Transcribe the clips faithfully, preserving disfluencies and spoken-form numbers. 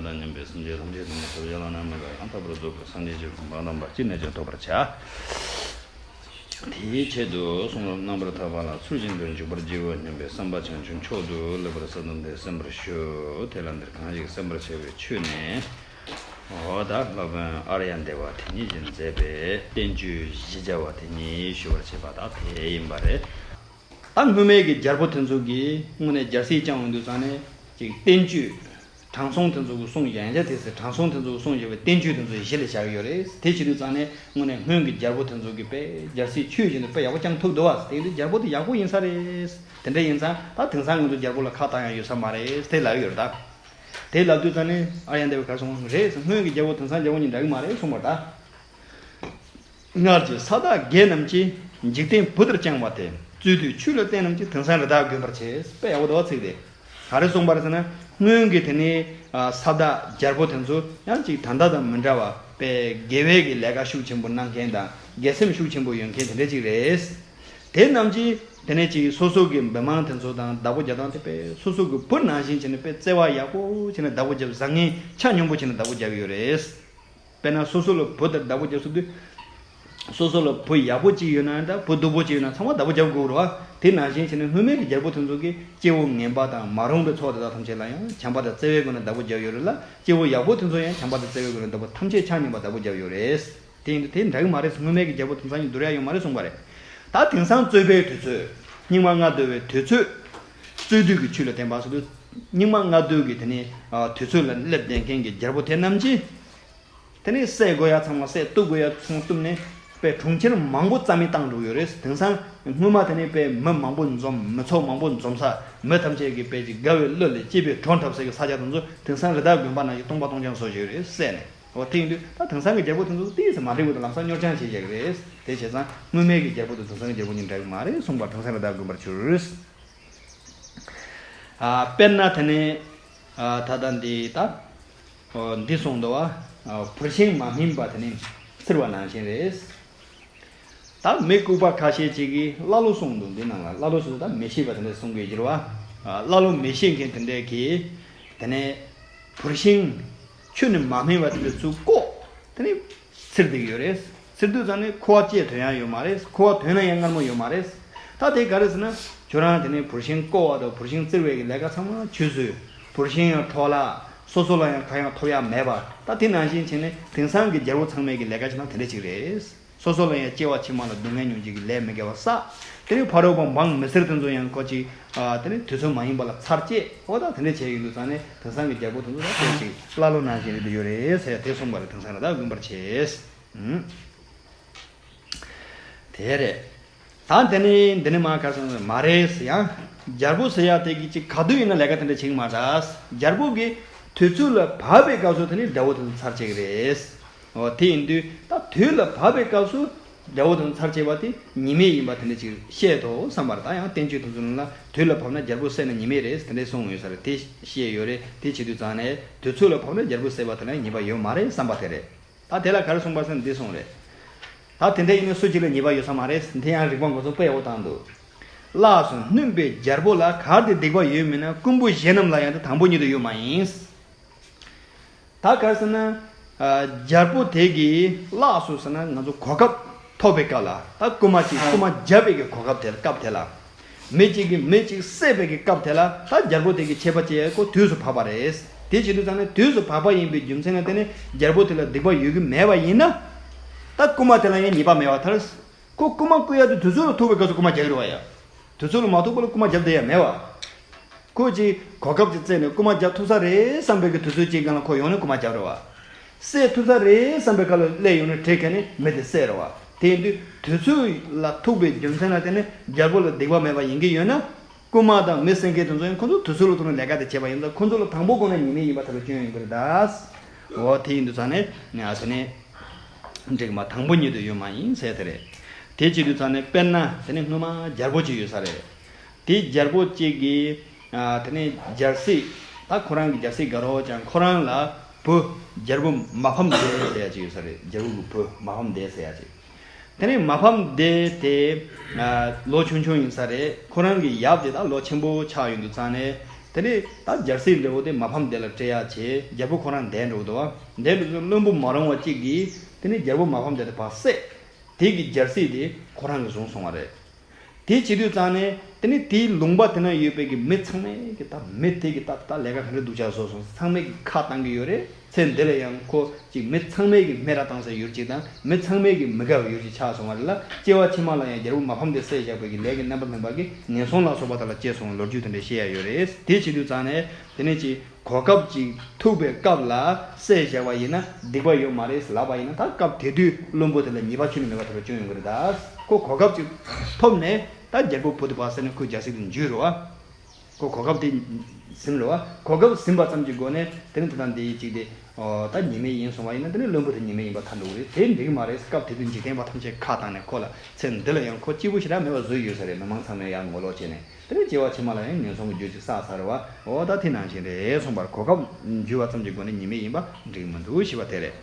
དང་མཉམ་པའི་སེམས་ཅན་ཐམས་ཅད་ཐོབ་ནས་ཐོབ་བྱ་བླ་ན་མེད་པ་ཡང་དག་པར་རྫོགས་པའི་སངས་རྒྱས་ཀྱི་གོ་འཕང་དམ་པ་ཅི་ནས་ཀྱང་ཐོབ་པར་བྱ། དེའི་ཆེད་དུ་གསུང་རབ་རྣམ་པར་ཐར་པ་ལ་ཚུལ་བཞིན་དུ་འཇུག་པར་བགྱིའོ་སྙམ་པའི་བསམ་པ་བྱང་ཆུབ་མཆོག་ཏུ་ལེགས་པར་གསལ་བཏབ་སྟེ་གསན་པར་ཞུ། དེ་ལ་འདིར་གང་ཞིག་གསན་པར་བྱ་བའི་ཆོས་ནི། འོ་ད་སློབ་དཔོན་ཨཱརྱ་དེ་བ་དེ་ཉིད་ཀྱིས་མཛད་པའི་བསྟན་བཅོས་བཞི་བྱ་བ་དེ་ཉིད་ཞུ་བར་བྱེད་པ་དག་དེ་ཡིན་པ་རེད། ད་སྔོན་མའི་གི་རྒྱལ་པོ་དེ་ཚོ་གིས་དངོས་གནས་རྒྱལ་སྲིད་བསྐྱངས་ཡོང་དུས་ཙང་ནས་ཅིག་བསྟན་བཅོས། དྲང་སྲོང་དེ་ཚོ་གི་གསུང་ཡང་བྱ་དེ་ཚོ་དྲང་སྲོང་དེ་ཚོ་གི་གསུང་བཞག་པའི་བསྟན་བཅོས་དེ་ཚོ་གཞི་ལ་བཞག་གི་ཡོད་རེད། དེ་བྱེད་དུས་ཙང་ནས་དངོས་གནས་སྔོན་གྱི་རྒྱལ་པོ་དེ་ཚོ་གིས་དཔེ་རྒྱལ་སྲིད་ཆོས་བཞིན་དུ་དཔེ་ཡག་པོ་བསྐྱངས་ཐུབ་འདུག་བ། དེ་ཡིན་དུས་རྒྱལ་པོ་དེ་ཡག་པོ་ཡིན་ས་རེད། དེ་འདྲ་ཡིན་ཙང་ད་དེང་སང་ང་ཚོ་རྒྱལ་པོ་ལ་ཁག་བཏང་ཡག་ཡོད་ས་མ་རེད་དེ་ལབ་ཡོད་རེད་ད། དེ་ལབ་དུས་ཙང་ནས་ཨཱརྱ་དེ་བས་ག་རེ་གསུངས་རེད། སྔོན་གྱི་རྒྱལ་པོ་དེང་སང་རྒྱལ་པོ་གཉིས་འདྲ་གི་མ་རེད་གསུངས་པ་རེད་ད། སྔར་གྱི་ས་བདག་བརྒྱད་རྣམས་ཀྱིས། འཇིག་རྟེན་བུ་ལྟར་བསྐྱངས་པ་དེ། རྩོད་དུས་ཆོས་ལ་བརྟེན་རྣམས་ཀྱིས། དེང་སང་རི་དྭགས་དགོན་པར་བྱེད། དཔེ་ཡག་པོ་འདུག་བ་ཚིག་དེ། ག་རེ་གསུངས་པ་རེད་ཟེར་ན། སྔོན་གྱི་དེ་ནས་ས་བདག་རྒྱལ་པོ་དེ་ཚོ་ཡང་ཅིག་ད་ལྟ་དང་མི་འདྲ་བ་དཔེ་དགེ་བའི་གི་ལས་ཀ་ཤུགས་ཆེན་པོ་གནང་མཁན་དང་དགེ་སེམས་ཤུགས་ཆེན་པོ་ཡོད་མཁན་དེ་འདྲ་ཅིག་རེད། དེ་རྣམས་ཀྱིས་དེ་ནས་ཅིག་སོ་སོ་གི་འབུམ་དམངས་དེ་ཚོ་དང་བདག་པོ་རྒྱག་སྟངས་དེ་དཔེ་སོ་སོ་གི་བུ་ནང་བཞིན་བྱས་ནས་དཔེ་བརྩེ་བ་ཡག་པོ་བྱས་ནས་བདག་པོ་རྒྱབ། བཟང་ངན་ཆ་སྙོམས་པོ་བྱས་ནས་བདག་པོ་རྒྱབ་ཡོད་རེད། དཔེར་ན་སོ་སོ་ལ་བུ་ལྟར་བདག་པོ་རྒྱབ་ཟེར་དུས། སོ་སོ་ལ་བུ་ཡག་པོ་གཅིག་ཡོད་ན་དང་བུ་སྡུག་པོ་གཅིག་ཡོད་ན་ཚང་མ་བདག་པོ་རྒྱབ་དགོས་རེད་བ། དེ་ནང་བཞིན་བྱས་ནས་སྔོན་མའི་གི་རྒྱལ་པོ་དེ་ཚོ་གིས་སྐྱེ་བོ་ངན་པ་དང་མ་རུངས་པའི་ཚོགས་དེ་དག་ཐམས་ཅད་ལ་ཡང་བྱམས་པ་དང་བརྩེ་བའི་སྒོ་ནས་བདག་པོ་རྒྱབ་ཡོད་རེད་ལ། སྐྱེ་བོ་ཡག་པོ་དེ་ཚོ་ཡང་བྱམས་པ་དང་བརྩེ་བའི་སྒོ་ནས་བདག་པོ་ཐམས་ཅད་ཆ་མཉམ་པ་བདག་པོ་རྒྱབ་ཡོད་རེད། དེ་ཡིན་དུས་དེ་འདྲ་གི་མ་རེད། སྔོན་མའི་གི་རྒྱལ་པོ་དེང་སང་ཡང་བསྡུར་ཡ་ཡོད་མ་རེད་གསུངས་པ་རེད། ད་དེང་སང་རྩོད་པའི་དུས་ཚོད། སྙིགས་མ་ལྔ་བདོ་བའི་དུས་ཚོད། རྩོད་དུས་ཀྱི་ཆོས་ལ་བརྟེན་པ་ཟེར་དུས། སྙིགས་མ་ལྔ་བདོ་གི་དེ་ནས་དུས་ཚོད་ལ་སླེབས་བསྡད་མཁན་གྱི་རྒྱལ་པོ་དེ་རྣམས་ཀྱིས། དེ་ནས་བསད་དགོས་ཡ་ཚང་མ་བསད། གཏུབ་དགོས་ཡ་ཚང་མ་གཏུབ་ནས་དཔེ་གྲོང་ཁྱེར་མང་པོ་རྩ་མེད་བཏང་འགྲོ་གི་ཡོད་རེད། དེང་སང་སྔོན་མ་དེ་ནས་དཔེ་མི་མང་པོ་འཛོམས། མི་ཚོགས་མང་པོ་འཛོམས་ས། མི་ཐམས་ཅད་ཀྱིས་དཔེ་ཅིག་དགའ་བའི་གླུ་ལ་སྐྱིད་པའི་བྲོ་འཁྲབ་སའི་གི་ས་ཆ་དེ་ཚོ་དེང་སང་རི་དྭགས་དགོན་པ་ནང་བཞིན་སྟོང་པ་སྟོང་རྐྱང་བཟོ་བཞག་ཡོད་རེད་བསད་ནས། འོ་དེ་ཡིན་དུས་ད་དེང་སང་གི་རྒྱལ་པོ་དེ་ཚོ་ཏོག་ཙམ་མ་འགྲིག་པ་དང་ལམ་སང་གཉོར་སྐྱོང་བྱེད་བཞག་གི་རེད། དེ་བྱས་ཙང་སྔོན་མའི་གི་རྒྱལ་པོ་དང་དེང་སང་གི་རྒྱལ་པོ་གཉིས་འདྲ་གི་མ་རེད་གསུངས་པ། དེང་སང་རི་དྭགས་དགོན་པར་གྱུར། ཨ་དཔེར་ན་དེ་ནས་ཨ་ད་ལྟ་འདི་ད་ཨོ་འདི་གསུངས་འདུག་བ། ཨ་བུར་ཤིང་མ་སྨིན་པ་དེ་ནི་བཙིར་བ་ནང་བཞིན་རེད། ད་མི་ལྐུགས་པ་ཁ་ཤས་ཅིག་གིས་ཀླ་ཀློ་གསུངས་འདུག་འདི་ནང་ལ་ཀླ་ཀློ་ཟེར་དུས་ད་མི་ཤེས་པ་དེ་འདྲ་གསུང་གི་ཡོད་རེད་བ། ཨ་ཀླ་ཀློ་མི་ཤེས་མཁན་དེ་འདྲས་ཀྱིས་དེ་ནས་བུར་ཤིང་ཆུ་ནི་མ་སྨིན་པ་དེ་འདྲ་ཚུར་བཀོག་དེ་ནས་བཙིར་བསྡད་ཀྱི་ཡོད་རེད། བཙིར་དུས་ཙང་ནས་ཁུ་བ་ལྕེ་ཐོན་ཡ་ཡོད་མ་རེད། ཁུ་བ་ཐོན་ན་ཡང་མངར་མོ་ཡོད་མ་རེད། ད་དེ་ག་རེ་ཟེར་ན་ཁྱོད་རང་དེ་ནས་བུར་ཤིང་བཀོག་པ་དང་བུར་ཤིང་བཙིར་བའི་གི་ལས་ཀ་ཚང་མ་ཆུད་ཟོས། བུར་ཤིང་ཡང་འཕྲོ་བརླག་སོ་སོ་ལ་ཡང་གང་ཡང་ཐོབ་ཡ་མེད་པ། ད་དེ་ནང་བཞིན་བྱས་ནས་དེང་སང་གི་རྒྱལ་པོ་ཚང་མའི་གི་ལས་ཀ་བྱེད་སྟངས་དེ་འདྲ་ཅིག་རེད། སོ་སོ་ལ་ཡང་སྐྱེ་བ་ཕྱི་མ་ལ་སྡུག་བསྔལ་མྱོང་བྱེད་ཀྱི་ལས་མི་དགེ་བ་བསགས། དེ་ནས་ཕ་རོལ་པོ་འབངས་མི་སེར་དེ་ཚོ་ཡང་ཁོ་ཅིག་ཨ་དེ་ནས་དུས་ཚོད་མ་ཡིན་པ་ལ་ཚར་བཅད། འོ་ད་དེ་འདྲ་བྱས་ཡོང་དུས་ཙང་ནས་དེང་སང་གི་རྒྱལ་པོ་དེ་ཚོ་ད་དེ་ཅིག་ཀླ་ཀློ་ནང་བཞིན་རེད་འདུག་ཡོད་རེད་ཟེར་དེ་གསུངས་པ་རེད། དེང་སང་རི་དྭགས་དགོན་པར་བྱེད། ཨུམ། དེ་རེད། ད་དེ་ནི་འདི་ནི་མ་ག་སོང་མ་རེད་ཡང་། རྒྱལ་པོ་ཟེར་ཡ་དེ་གི་ཅིག་ག་དུས་ཡིན་ན་ལས་ཀ་དེ་འདྲ་བྱེད་ཀྱི་མ་རེད། རྒྱལ་པོ་གི་དུས་ཚོད་ལ་བབ་པའི་སྐབས་སུ་དེ་ནི་དགྲ་བོ་དེ་ཚོ་ཚར་བཅད་ཀྱི་རེད། འོ་དེ་ཡིན་དུས་ད་དུས་ལ་བབ་པའི་སྐབས་སུ་དགྲ་བོ་དེ་ཚོ་ཚར་བཅད་པ་དེ་ཉེས་མེད་ཡིན་པ་དེ་འདྲ་ཅིག་བཤད་དོ་བསམ་པར། ད་ཡང་བསྟན་བཅོས་དེ་ཚོ་ནང་ལ་དུས་ལ་བབ་ན་རྒྱལ་པོ་བསད་ན་ཉེས་མེད་རེད་དེ་འདྲ་གསུངས་ཡོད་ས་རེད། དེ་བཤད་ཡོད་རེད། དེ་བྱེད་དུས་ཙང་ནས་དུས་ཚོད་ལ་བབ་ན་རྒྱལ་པོ་བསད་པ་དེ་ལ་ཉེས་པ་ཡོད་མ་རེད་བསམ་པ་དེ་རེད། ད་དེ་ལ་ག་རེ་གསུངས་པ་ཟེར་ན་འདི་གསུངས་རེད། ད་དེ་འདྲ་ཡིན་ན་སུ་གཅིག་ལ་ཉེས་པ་ཡོད་ས་མ་རེད། དེ་ཡང་རིགས་པ་འགོ་ཚུགས་དཔེ་ཡག་པོ་བཏང་འདུག་ལགས་སོ། སྣུན་པའི་རྒྱལ་པོ་ལ་གལ་ཏེ་སྡིག་པ་ཡོད་མིན་ན། རྐུན་པོ་གཞན་རྣམས་ལ་ཡང་དེ་དང་པོ་ཉིད་དུ་ཡོད་མ་ཡིན། ད་ག་རེ་ཟེར་ན། ཨ་རྒྱལ་པོ་དེ་གིས་ལགས་སོ་ཟེར་ན་ང་ཚོ་གོ་སྐབས་ཐོབ་པའི་སྐབས་ལ་ད་རྐུན་མ་གཅིག་རྐུན་མ་བརྒྱབ་པའི་གི་གོ་སྐབས་དེ་སྐབས་དེ་ལ། མི་གཅིག་གིས་མི་གཅིག་བསད་པའི་གི་སྐབས་དེ་ལ་ད་རྒྱལ་པོ་དེ་གི་ཆད་པ་བཅད་ཡས་ཁོ་དུས་སུ་བབ་པ་རེད། དེ་བྱེད་དུས་ཙང་ནས་དུས་སུ་བབ་པ་ཡིན་པའི་རྒྱུ་མཚན་ལ་བརྟེན་ནས་རྒྱལ་པོ་དེ་ལ་སྡིག་པ་ཡོད་ཀྱི་མེད་པ་ཡིན་ན། ད་རྐུན་མ་དེ་ལ་ཡང་ཉེས་པ་མེད་པར་ཐལ། ཁོ་རྐུན་མ་རྐུ་ཡ་དེ་དུས་ཚོད་ལ་ཐུག་པའི་སྐབས་སུ་རྐུན་མ་རྒྱག་གི་རེད་བ་ཡ། དུས་ཚོད་ལ་མ་ཐུག་པ་ལ་རྐུན་མ་རྒྱབ་བསྡད་ཡ་མེད་བ། ཁོ་ཅིག་གོ་སྐབས་ཅིག་བཙལ་ནས་རྐུན་མ་རྒྱབ་ཐུབ་ས་རེད་བསམ་པའི་གི་དུས་ཚོད་ཅིག་སྒང་ལ་ཁོ་ཡོང་ནས་རྐུན་མ་རྒྱབ་རེད་བ། བསད་ཐུབ་ས་རེད་བསམ་པའི་སྐབས་ལ་སླེབས་ཡོང་ནས་གྲས་ཁ་ནས་མི་དེ་བསད་རེད་བ། དེ་ཡིན་དུས་དུས་ཚོད་ལ་ཐུག་པའི་རྒྱུ་མཚན་ལ་བརྟེན་ནས་རྒྱལ་པོ་ལ་སྡིག་པ་མེད་པ་ཡིན་གྱི་ཡོད་ན། རྐུན་མ་དང་མི་བསད་མཁན་དེ་ཚོ་ཡང་ཁོ་ཚོ་དུས་ཚོད་ལ་ཐུག་ནས་ལས་ཀ་དེ་བྱས་པ་ཡིན་ཙང་ཁོ་ཚོ་ལ་དང་པོ་དགོངས་ན་ཉེས་མེད་ཡིན་པ་ཐག་ལ་སྐྱོན་ཡོང་གི་རེད་ད། འོ་དེ་ཡིན་དུས་ཙང་ནས་ང་དེ་ནས་འགྲིག་མ་དང་པོ་ཉིད་དུ་ཡོད་མ་ཡིན་ཟེར་དེ་རེད། དེ་བྱེད་དུས་ཙང་ནས་དཔེར་ན་དེ་ནས་སྔོན་མ་རྒྱལ་པོ་ཅིག་ཡོད་ས་རེད། དེ་རྒྱལ་པོ་གཅིག་གིས་ཨ་དེ་ནས་རྒྱལ་སྲིད་ད་ཁོ་རང་གི་རྒྱལ་སྲིད་དགའ་རོགས་ཀྱང་ཁོ་རང་ལ་བུ་རྒྱལ་པོ་མ་ཕམ་སྡེ་ཟེར་ཡ་ཅིག་ཡོད་ས་རེད། རྒྱལ་པོ་གི་བུ་མ་ཕམ་སྡེ་ཟེར་ཡ་ཅིག་དེ་ནས་མ་ཕམ་སྡེ་དེ་ཨ་ལོ་ཆུང་ཆུང་ཡིན་ས་རེད། ཁོ་རང་གི་ཡབ་དེ་ད་ལོ་ཆེན་པོ་ཆགས་ཡོང་དུས་ཙང་ནས་ དེ་ནས་ད་རྒྱལ་སྲིད་འདྲ་བོ་དེ་མ་ཕམ་དེ་ལ་སྤྲད་ཡ་བྱས། རྒྱལ་པོ་ཁོ་རང་འདས་འགྲོ་གི་འདུག་བ། འདས་འགྲོ་དུས་བློན་པོ་མ་རུངས་པ་གཅིག་གིས་དེ་ནས་རྒྱལ་པོ་མ་ཕམ་དེ་ལ་ཕར་བསད། དེ་གི་རྒྱལ་སྲིད་དེ་ཁོ་རང་གིས་བཟུང་སོང་བ་རེད། དེ་བྱེད་དུས་ཙང་ནས་དེ་ནས་དེའི་ལུང་པ་དེ་ན་ཡོད་པའི་གི་མི་ཚང་མས་གི་ད་མི་དེ་གི་ད་ད་ལས་ཀ་ག་འདྲ་སྡུག་ཅག་བཟོ་སོང་། ཚང་མས་གི་ཁ་བཏང་གི་ཡོད་རེད། ཚེ་འདི་ལ་ཡང་ཁོ་ཅིག་མི་ཚང་མས་གི་མི་ར་བཏང་ས་ཡུལ་ཅིག་དང་། མི་ཚང་མས་གི་མི་དགའ་བའི་ཡུལ་ཅིག་ཆགས་སོང་བ་རེད་ལ། སྐྱེ་བ་ཕྱི་མ་ལ་ཡང་རྒྱལ་པོ་མ་ཕམ་དེ་བསད་བཞག་པའི་གི་ལས་ཀྱི་རྣམ་པར་སྨིན་པ་གི་ངན་སོང་ལ་སོགས་པ་དག་ལ་སྐྱེས་སོང་བའི་ལོ་རྒྱུས་དེ་འདྲ་བཤད་ཡ་ཡོད་རེད། དེ་བྱེད་དུས་ཙང་ནས་དེ་ནས་ཅིག་གོ་སྐབས་ཅིག་ཐུག་པའི་སྐབས་ལ་བསད་བཞག་པ་ཡིན་ན་སྡིག་པ་ཡོད་མ་རེད་ལབ་པ་ཡིན་ན། ད་སྐབས་དེ་དུས་བློན་པོ་དེ་ལ་ཉེས་པ་ཁྱོན་ནས་མེད་པ་དེ་འདྲ་བྱུང་ཡོང་གི་རེད། ད་ཁོ་གོ་སྐབས་ཅིག་ཐོབ་ནས་ད་རྒྱལ་པོ་བུ་དེ་བ་བསད་ནས་ཁོའི་རྒྱལ་སྲིད་དུ་འཇུས་རེད་བ། ཁོ་གོ་སྐབས་དེ་ཟིན་རེད་བ། གོ་སྐབས་ཟིན་པ་ཙམ་གྱི་སྒོ་ནས་དེ་ནི་དེ་དང་དེའི་གཅིག་དེ། ཨོ། ད་ཉེས་མེད་ཡིན་སོང་བ་ཡིན་ན་དེ་ནི་བློན་པོ་དེ་ཉེས་མེད་ཡིན་པ་ཐལ་འགྲོ་གི་རེད། དེ་འགྲིག་གི་མ་རེད། སྐབས་དེ་དུས་འཇིག་རྟེན་པ་ཐམས་ཅད་ཁ་བཏང་ནས་ཁོ་ལ་ཚེ་འདི་ལ་ཡང་ཁོ་གཅིག་པུ་ཞིག་ར་མེད་པ་བཟོས་ཡོད་ས་རེད། མི་མང་ཚང་མས་ཡར་ངོ་ལོག་བྱས་ནས། དེ་ནི་སྐྱེ་བ་ཕྱི་མ་ལ་ཡང་ངན་སོང་གི་རྒྱུ་ཅིག་བསགས་ཚར་བ། འོ་ད་དེ་ནང་བཞིན་རེད་གསུངས་པར། གོ་སྐབས་འཇུས་པ་ཙམ་གྱི་སྒོ་ནས་ཉེས་མེད་ཡིན་པ་འགྲིག་མི་འདུག་ཞེས་པ་དེ་རེད།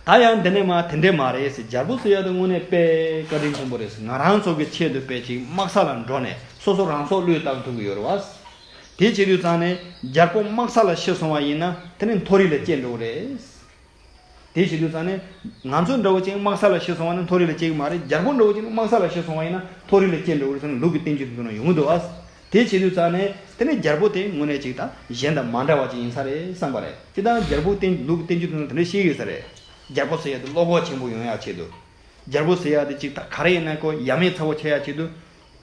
ད་ཡང་འདི་ནས་མ་དེ་འདྲས་མ་རེད་ཟེར། རྒྱལ་པོ་ཟེར་ཡ་དེ་དངོས་གནས་དཔེ་བཀའ་དྲིན་ཆེན་པོ་རེད་ཟེར། ང་རང་ཚོ་གི་ཆེད་དུ་དཔེ་ཅིག་དམག་ས་ལ་འགྲོ་ནས་སོ་སོ་རང་སྲོག་བློས་བཏང་ཐུབ་ཀྱི་ཡོད་རེད་བ། དེ་བྱེད་དུས་ཙང་ནས་རྒྱལ་པོ་དམག་ས་ལ་ཤི་སོང་བ་ཡིན་ན་དེ་ནི་མཐོ་རིས་ལ་སྐྱེས་འགྲོ་གི་རེད། དེ་བྱེད་དུས་ཙང་ནས་ང་ཚོ་འདྲ་བོ་ཅིག་དམག་ས་ལ་ཤི་སོང་བ་ནི་མཐོ་རིས་ལ་སྐྱེ་གི་མ་རེད། རྒྱལ་པོ་འདྲ་བོ་ཅིག་ནི་དམག་ས་ལ་ཤི་སོང་བ་ཡིན་ན་མཐོ་རིས་ལ་སྐྱེ་འགྲོ་གི་རེད་ཟེར་ནས་ལུགས་ཀྱི་བསྟན་བཅོས་དེ་ཚོ་ནང་ཡོང་གི་འདུག་ཨ། དེ་བྱེད་དུས་ཙང་ནས་དེ་ནས་རྒྱལ་པོ་དེ་དངོས་གནས་ཅིག་ད་གཞན་དང་མ་འདྲ་བ་ཅིག་ཡིན་ས་རེད་བསམ་པ་རེད། སྤྱིར་བཏང་རྒྱལ་པོ་བསྟན་ལུགས་ཀྱི་བསྟན་བཅོས་དེ་ཚོ་དེ་འདྲ་བཤད་ཡོད་ས་རེད། རྒྱལ་པོ་ཟེར་ཡ་དེ་བློ་ཁོག་ཆེན་པོ་ཡོང་ཡ་ཆེད་དུ། རྒྱལ་པོ་ཟེར་ཡ་དེ་ཅིག་ད་ག་རེ་ཡིན་ན་ཁོ་ཡ་མེད་ཚ་བོ་ཆགས་ཡ་ཆེད་དུ།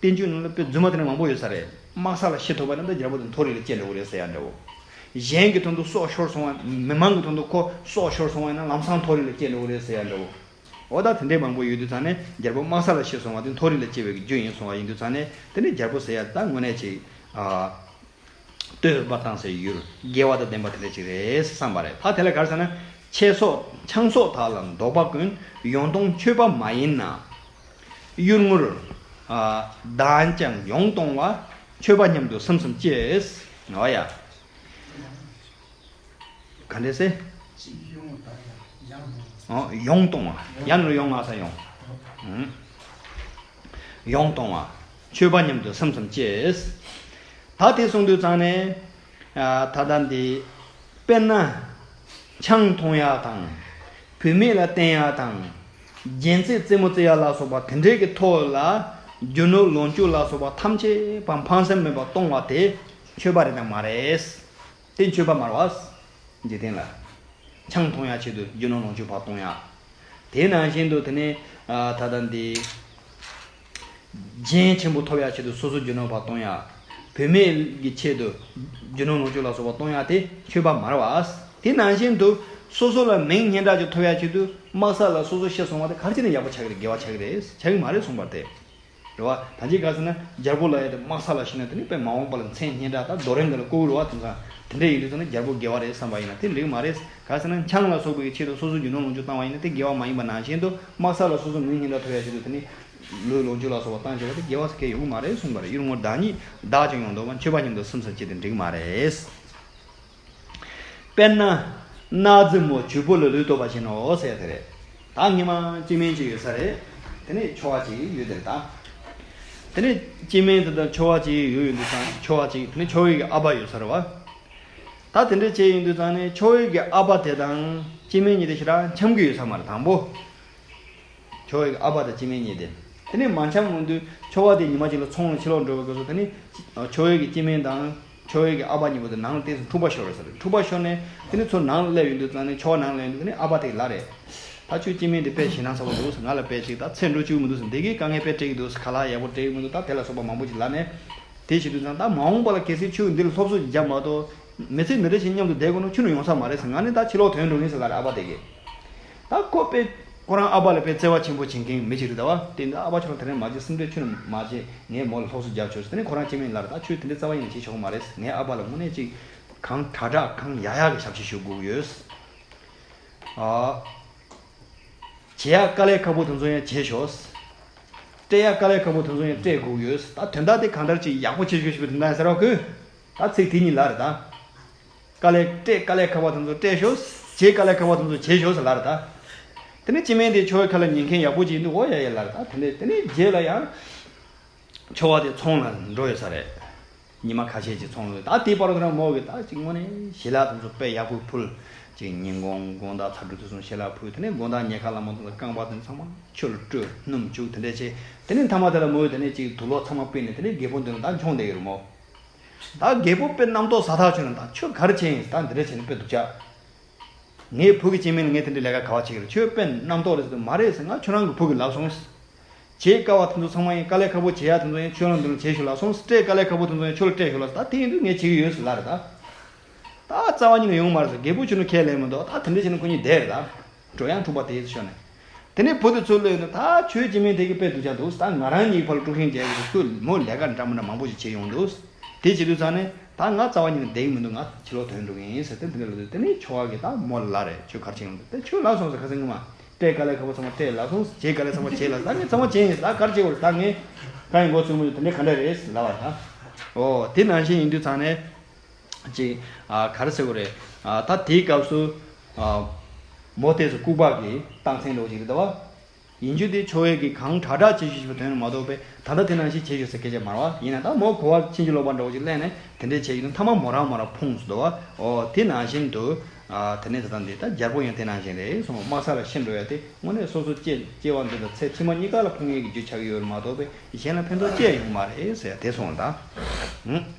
བསྟན་བཅོས་ནང་ལ་དཔེ་རྫུན་མ་དེ་འདྲ་མང་པོ་ཡོད་ས་རེད། དམག་ས་ལ་ཤི་ཐུབ་པ་ན་ད་རྒྱལ་པོ་དེ་མཐོ་རིས་ལ་སྐྱེ་འགྲོ་གི་རེད་ཟེར་ཡ་འདྲ་བོ། གཞན་གྱི་དོན་དུ་སྲོག་ཤོར་སོང་བ། མི་མང་གི་དོན་དུ་ཁོ་སྲོག་ཤོར་སོང་བ་ཡིན་ན་ལམ་སང་མཐོ་རིས་ལ་སྐྱེ་འགྲོ་གི་རེད་ཟེར་ཡ་འདྲ་བོ། འོ་ད་དེ་འདྲའི་མང་པོ་ཡོད་དུས་ཙང་ནས་རྒྱལ་པོ་དམག་ས་ལ་ཤི་སོང་བ་དེ་མཐོ་རིས་ལ་སྐྱེ་བའི་རྒྱུ་ཡིན་སོང་བ་ཡིན་དུས་ཙང་ནས། དེ་ནས་རྒྱལ་པོ་ཟེར་ཡ་དེ་ད་དངོས་གནས་ཅིག་ཨ། བསྟོད་པ་བཏང་སའི་ཡུལ་དགེ་བ་དང་ལྡན་པ་དེ་འདྲ་ཅིག་རེད་བསམ་པ་རེད། ད་དེ་ལ་ག་རེ་ཟེར་ན། ཆེ་སོགས་ཆང་སོགས་དག་ལ་འདོགས་པ་ཀུན། ཡོན་གཏོང་མཆོད་པ་མ་ཡིན་ན། གཡུལ་ངོར་བདག་ཀྱང་ཡོན་གཏོང་བ། མཆོད་པ་མཉམ་དུ་ཟུམ་ཟུམ་སྐྱེས། འོ་ཡ། ག་འདྲས་སེ། ཡོན་གཏོང་བ། ཡ་ནོར་ཡོང་ང་ས་ཡོང་། ཡོན་གཏོང་བ། མཆོད་པ་མཉམ་དུ་ཟུམ་ཟུམ་སྐྱེས། ད་དེ་གསུངས་དུས་ཙང་ནས། ད་ལྟ་འདི། དཔེར་ན། ཆང་འཐུང་ཡ་དང་། བུད་མེད་ལ་བསྟེན་ཡ་དང་། རྒྱན་རྩེ་རྩེད་མོ་རྩེ་ཡ་ལ་སོགས་པ་དེ་འདྲའི་གི་ཐོག་ལ། རྒྱུ་ནོར་ལོངས་སྤྱོད་ལ་སོགས་པ་ཐམས་ཅད་པ་ཕངས་སེམས་མེད་པར་གཏོང་བ་དེ་མཆོད་པ་རེད་དམ་མ་རེད། དེ་མཆོད་པ་མ་རེད་བ། འཇིག་རྟེན་ལ། ཆང་འཐུང་ཡ་ཆེད་དུ་རྒྱུ་ནོར་ལོངས་སྤྱོད་ཕར་གཏོང་ཡ། དེ་ནང་བཞིན་དུ་དེ་ནས་ད་ལྟ་འདི། རྒྱན་ཆེན་པོ་ཐོབ་ཡ་ཆེད་དུ་སོ་སོ་རྒྱུ་ནོར་ཕར་གཏོང་ཡ། བུད་མེད་ཀྱི་ཆེད་དུ་རྒྱུ་ནོར་ལོངས་སྤྱོད་ལ་སོགས་པ་གཏོང་ཡ་དེ་མཆོད་པ་མ་རེད་བ། དེ་ནང་བཞིན་དུ་སོ་སོ་ལ་མིང་སྙན་གྲགས་ཅིག་ཐོབ་ཡ་ཆེད་དུ་དམག་ས་ལ་སོ་སོ་ཤི་སོང་བ་དེ་ག་རེ་བྱས་ནས་ཡག་པོ་ཆགས་ཀྱི་རེད། དགེ་བ་ཆགས་ཀྱི་རེད། ཆགས་ཀྱི་མ་རེད་གསུངས་པ་རེད། རེད་བ། ད་ཅི་ག་ཟེར་ན་རྒྱལ་པོ་ལབ་ཡ་དེ་དམག་ས་ལ་ཤི་ན་དེ་ནི་དཔེ་མ་འོངས་པ་ལ་མཚན་སྙན་གྲགས་དང་རྡོ་རིང་འདི་ལ་བཀོད་རེད་བ། དེང་སང་དེ་འདྲ་ཡིན་དུས་ཙང་ནི་རྒྱལ་པོ་དགེ་བ་རེད་བསམ་པ་ཡིན་ན་དེ་འགྲིག་མ་རེད། ག་ཟེར་ན་ཆང་ལ་སོགས་པའི་ཆེད་དུ་སོ་སོའི་རྒྱུ་ནོར་ལོངས་སྤྱོད་བཏང་བ་ཡིན་ན་དེ་དགེ་བ་མ་ཡིན་པ་ནང་བཞིན་དུ་དམག་ས་ལ་སོ་སོ་མིང་སྙན་གྲགས་ཐོབ་ཡ་ཆེད་དུ་དེ་ནི་ལོས་ལོངས་སྤྱོད་ལ་སོགས་པ་བཏང་བྱས་པ་དེ་དགེ་བ་ཟེར་མཁན་ཡོང་གི་མ་རེད་གསུངས་པ་རེད། གཡུལ་ངོར་བདག་ཉིད་བདག་ཀྱང་ཡོན་གཏོང་བ། མཆོད་པ་མཉམ་དུ་ཟུམ་ཟུམ་བྱས་ཏེ་འགྲིག་མ་རེད། དཔེར་ན། གནག་རྫི་མོ་བྱུར་བུ་ལ་ལུས་གཏོད་པ་བཞིན་ནོ་ཟེར་དེ་རེད། ད་སྔོན་མ་སྤྱི་སྨན་ཅིག་ཡོད་ས་རེད། དེ་ནས་ཁྱོ་བ་ཅིག་ཡོད་དེ་རེད་ད། དེ་ནས་སྤྱི་སྨན་དེ་དང་ཁྱོ་བ་ཅིག་ཡོད་ཡོད་དུས་ཙང་ཁྱོ་བ་ཅིག་དེ་ནས་ཁྱོ་བོའི་གི་ཨ་ཕ་ཡོད་ས་རེད་བ། ད་དེ་འདྲ་བྱས་ཡིན་དུས་ཙང་ནས་ཁྱོ་བོའི་གི་ཨ་ཕ་དེ་དང་སྤྱི་སྨན་གཉིས་དེ་ཞེ་དྲག་འཆམ་གི་ཡོད་ས་མ་རེད་དང་པོ། ཁྱོ་བོའི་ཨ་ཕ་དང་སྤྱི་སྨན་གཉིས་དེ། དེ་ནས་མ་འཆམ་ཡོང་དུས་ཁྱོ་བ་དེ་ཉི་མ་གཅིག་ལ་ཚོང་ལ་ཕྱིར་ལོག་འགྲོ་བའི་སྐབས་སུ་དེ་ནས། ཁྱོ་བོའི་གི་སྤྱི་སྨན་དང་ཁྱོ་བོའི་གི་ཨ་ཕ་གཉིས་པོ་དེ་ནང་ལ་ཏོག་ཙམ་འཁྲུག་པ་ཤོར་བ་ཟེར། འཁྲུག་པ་ཤོར་ནས་དེ་ནས་ཚུར་ནང་ལ་སླེབས་ཡོང་དུས་ཙང་ནས་ཁྱོ་བ་ནང་ལ་སླེབས་ཡོང་དུས་དེ་ནས་ཨ་ཕ་དེས་ལབ་རེད། ད་ཁྱོད་སྤྱི་སྨན་དེ་དཔེ་ཞེད་སྣང་ཚ་པོ་འདུག་ཟེར། ང་ལ་དཔེ་ཅིག་ད་ཚེ་འགྲོ་བཅུག་མི་འདུག་ཟེར། འདི་གིས་དཀའ་ངལ་དཔེ་སྤྲད་ཀྱི་འདུག་ཟེར། ཁ་ལག་ཡག་པོ་སྤྲད་ཀྱི་མི་འདུག་ད་དེ་ལ་སོགས་པ་མང་པོ་ཅིག་ལབ་ནས། དེ་བྱེད་དུས་ཙང་ད་མ་འོངས་པ་ལ་གལ་སྲིད་ཁྱོད་འདི་ལ་སློབ་གསོ་རྒྱབ་མ་གཏོགས་མི་ཚེ་འདི་འདྲ་ཞིག་མཉམ་དུ་བསྡད་དགོས་ན་ཁྱོད་ནི་ཡོང་ས་མ་རེད་ཟེར། ང་ནི་ད་ཕྱིར་ལོག་ཐོན་འགྲོ་ཡིན་ཟེར་ལབ་རེད་ཨ་ཕ་དེ་གིས། ད་ཁོ་དཔེ་ཁོ་རང་ཨ་ཕ་ལ་དཔེ་བརྩེ་བ་ཆེན་པོ་བྱེད་མཁན་མི་ཞིག་རེད་ད་བ། དེ་འདྲ་ཨ་ཕ་ཁྱོད་རང་དེ་འདྲ་མ་བྱེད། སེམས་ཁྲལ་ཁྱོད་ནི་མ་བྱེད། ངས་མོ་ལ་སློབ་གསོ་རྒྱབ་ཆོག་ཟེར། དེ་ནས་ཁོ་རང་སྤྱི་སྨན་ལབ་རེད། ད་ཁྱོད་དེ་འདྲ་རྩ་བ་ཉིད་ནས་བྱེད་ཆོག་གི་མ་རེད། ངས་ཨ་ཕ་ལ་དངོས་གནས་ཅིག་གང་དྲག་དྲག་གང་ཡག་ཡག་གི་ཞབས་ཕྱི་ཞུ་དགོས་ཀྱི་ཡོད། ཨ། བྱེད་ཡག་དཀའ་ལས་ཁག་པོ་དེ་ཚོ་ཡང་བྱེད་ཤོག། སྤྲད་ཡག་དཀའ་ལས་ཁག་པོ་དེ་ཚོ་ཡང་སྤྲད་དགོས་ཀྱི་ཡོད། ད་དོན་དག་དེ་གང་ལྟར་ཅིག་ཡག་པོ་བྱེད་ཤོག་ཞེས་པའི་དོན་དག་ཡིན་ས་རེད་བ་ཁོས། ད་ཚིག་དེ་གཉིས་ལབ་རེད་ད། དཀའ་ལས་སྤྲད་དཀའ་ལས་ཁག་པ་དེ་ཚོ་སྤྲད་ཤོག། བྱེད་དཀའ་ལས་ཁག་པ་དེ་ཚོ་བྱེད་ཤོག་ཟེར་ལབ་རེད་ད། དེ་ནས་སྤྱི་སྨན་དེ་ཁྱོ་བོའི་ཁ་ལ་ཉན་མཁན་ཡག་པོ་ཅིག་ཡིན་དུས་འོ་ཡ་ཡ་ལབ་རེད་ད། དེ་ནས་དེ་ནས་རྗེས་ལ་ཡང་ཁྱོ་བ་དེ་ཚོང་ལ་འགྲོ་ཡོད་ས་རེད། ཉི་མ་ཁ་ཤས་ཅིག་ཚོང་ལ། ད་དེའི་བར་དུ་རང་མོ་གི་ད་ཅིག་དངོས་གནས་ཞལ་ལག་དེ་ཚོ་དཔེ་ཡག་པོ་ཕུལ། ཅིག་ཉིན་གུང་དགོང་དག་ཚ་དྲོད་དུས་གསུམ་ཞལ་ལག་ཕུལ། དེ་ནས་དགོང་དག་ཉལ་ཁ་ལ་མོ་དང་རྐང་པ་དེ་ཚང་མ་ཆུ་ལ་བཀྲུས་སྣུམ་བྱུག་དེ་འདྲས་བྱས། དེ་ནས་མཐའ་མ་དེ་ལ་མོ་དེ་ནས་ཅིག་དུག་ལོག་ཚང་མ་ཕུད་ནས་དེ་ནས་རྒད་པོ་མདུན་ལ་ད་མཆོངས་བསྡད་ཡོད་རེད་མོ། ད་རྒད་པོ་དཔེ་རྣམ་རྟོག་ཟ་ཐག་ཆོད་ནས། ད་ཁྱོད་ག་རེ་བྱས་ཡིན། ད་འདི་འདྲ་བྱས་ནས་དཔེ་སྡུག་ཅག་ངའི་བུ་གི་སྐྱེ་དམན་ལ་ངས་དེ་འདྲའི་ལས་ཀ་ག་བ་བྱེད་ཀྱི་རེད། ཁྱོད་དཔེ་རྣམ་རྟོག་རེད་ཟེར་དུས། མ་རེད་ཟེར། ང་ཁྱོད་རང་གི་བུ་གི་ལབ་སོང་། བྱེད་དཀའ་བ་དེ་ཚོ་ཚང་མ་ཡིན། དཀའ་ལས་ཁག་པོ་བྱེད་ཡ་དེ་ཚོ་ཡིན། ཁྱོད་རང་མདུན་ལ་བྱེད་ཤོག་ལབ་སོང་། སྤྲད་དཀའ་ལས་ཁག་པོ་དེ་ཚོ་ཡིན། ཁྱོད་ལ་སྤྲད་ཤོག་ལབ་སོང་། ད་དེ་ཡིན་དུས་ངས་བྱེད་ཀྱི་ཡོད་ཟེར་ལབ་རེད་ད། ད་རྩ་བ་ཉིད་ནས་ཡོང་མ་རེད་ཟེར། རྒད་པོ་ཁྱོད་ནི་ཁས་ལེན་མི་འདུག་ད་དེ་འདྲ་བྱས་ན་ཁོ་གཉིས་བསྡད་རེད་ད། འགྲོ་ཡང་འཁྲུག་པ་དེ་ཤོར་ནས། དེ་ནས་བུ་དེ་ཚུར་སླེབས་ནས། ད་ཁྱོད་སྐྱེ་དམན་དེ་གི་དཔེ་སྡུག་ཅག་འདུག་ད་ང་རང་གཉིས་བར་ལ་དཀྲུག་ཤིང་རྒྱག་གི་འདུག་ཁོས་མོ་ལས་ཀ་འདྲ་མི་འདྲ་མང་པོ་ཞིག་བྱས་ཡོང་འདུག་དེ་བྱེད་དུས་ཙང་ནས་ད་ང་རྩ་བ་ཉིད་ནས་བསྡད་ཀྱི་མི་འདུག་ང་ཕྱི་ལོགས་ཐོན་འགྲོ་གི་ཡིན་ཟེར་ཏེ་དེ་འདྲ་ལབ་དུས། དེ་ནས་ཁྱོ་ག་གིས་ད་མོ་ལ་ལབ་རེད། ཁྱོད་ག་རེ་བྱས་ཡོང་འདུག་དེ་ཁྱོད་ལབ་སོང་ཟེར། ཁ་སང་ཉི་མ་སྤྲད་དཀའ་ལས་ཁག་པོ་ཚང་མ་སྤྲད་ལབ་སོང་། བྱེད་དཀའ་ལས་ཚང་མ་བྱེད་ལབ། ད་ངས་ཚང་མ་བྱས་ཡིན་ཟེར། ད་ག་རེ་བྱེད་དགོས་རེད། ད་ངས་ཁ་ཡིན་མགོ་ཚོས་མོ་དེ་འདྲ་ག་འདྲ་རེད་ལབ་པ་ད། འོ་དེ་ནང་བཞིན་ཡིན་དུས་ཙང་ནས། ཅིག་ཨ་ག་རེ་ཟེར་དགོས་རེད། ཨ་ད་དེའི་སྐབས་སུ་ཨ་མོ་དེ་ཚོ་ལྐུགས་པ་གི་རྟགས་མཚན་འདྲ་བོ་ཅིག་རེད་ད་བ། ཡིན་རྒྱུ་དེ་ཁྱོ་ག་གིས་གང་དྲག་དྲག་བྱེད་ཤོག་ཞེས་པའི་དོན་མ་གཏོགས་པའི། ད་ལྟ་དེ་ནང་བཞིན་བྱེད་ཤོག་ཟེར་སྐད་ཆ་མ་རེད་བ། ཡིན་ན་ད་མོ་གོ་བ་ཕྱིན་ཅི་ལོག་པ་འདྲ་བོ་ཅིག་ལེན་ནས་དེ་འདྲས་བྱེད་ཀྱི་འདུག་མཐའ་མ་མོ་རང་མོ་རང་ཕུང་སོང་འདུག་བ། འོ་དེ་ནང་བཞིན་དུ་ཨ་དེ་ནས་ད་ལྟ་འདི་ད་རྒྱལ་པོ་ཡང་དེ་ནང་བཞིན་རེད་གསུངས། དམག་ས་ལ་ཤི་འགྲོ་ཡ་དེ་དངོས་གནས་སོ་སོ་སྐྱེ་སྐྱེ་བ་འདི་དང་ཚེ་ཕྱི་མ་གཉིས་ཀ་ལ་ཕན་ཡོན་གྱི་རྒྱུ་ཆགས་ཀྱི་ཡོད་རེད་མ་གཏོགས་པའི་གཞན་ལ་ཕན་ཐོགས་ཅི་ཡང་ཡོང་མ་རེད་ཟེར་ཡ་དེ་གསུངས་ད།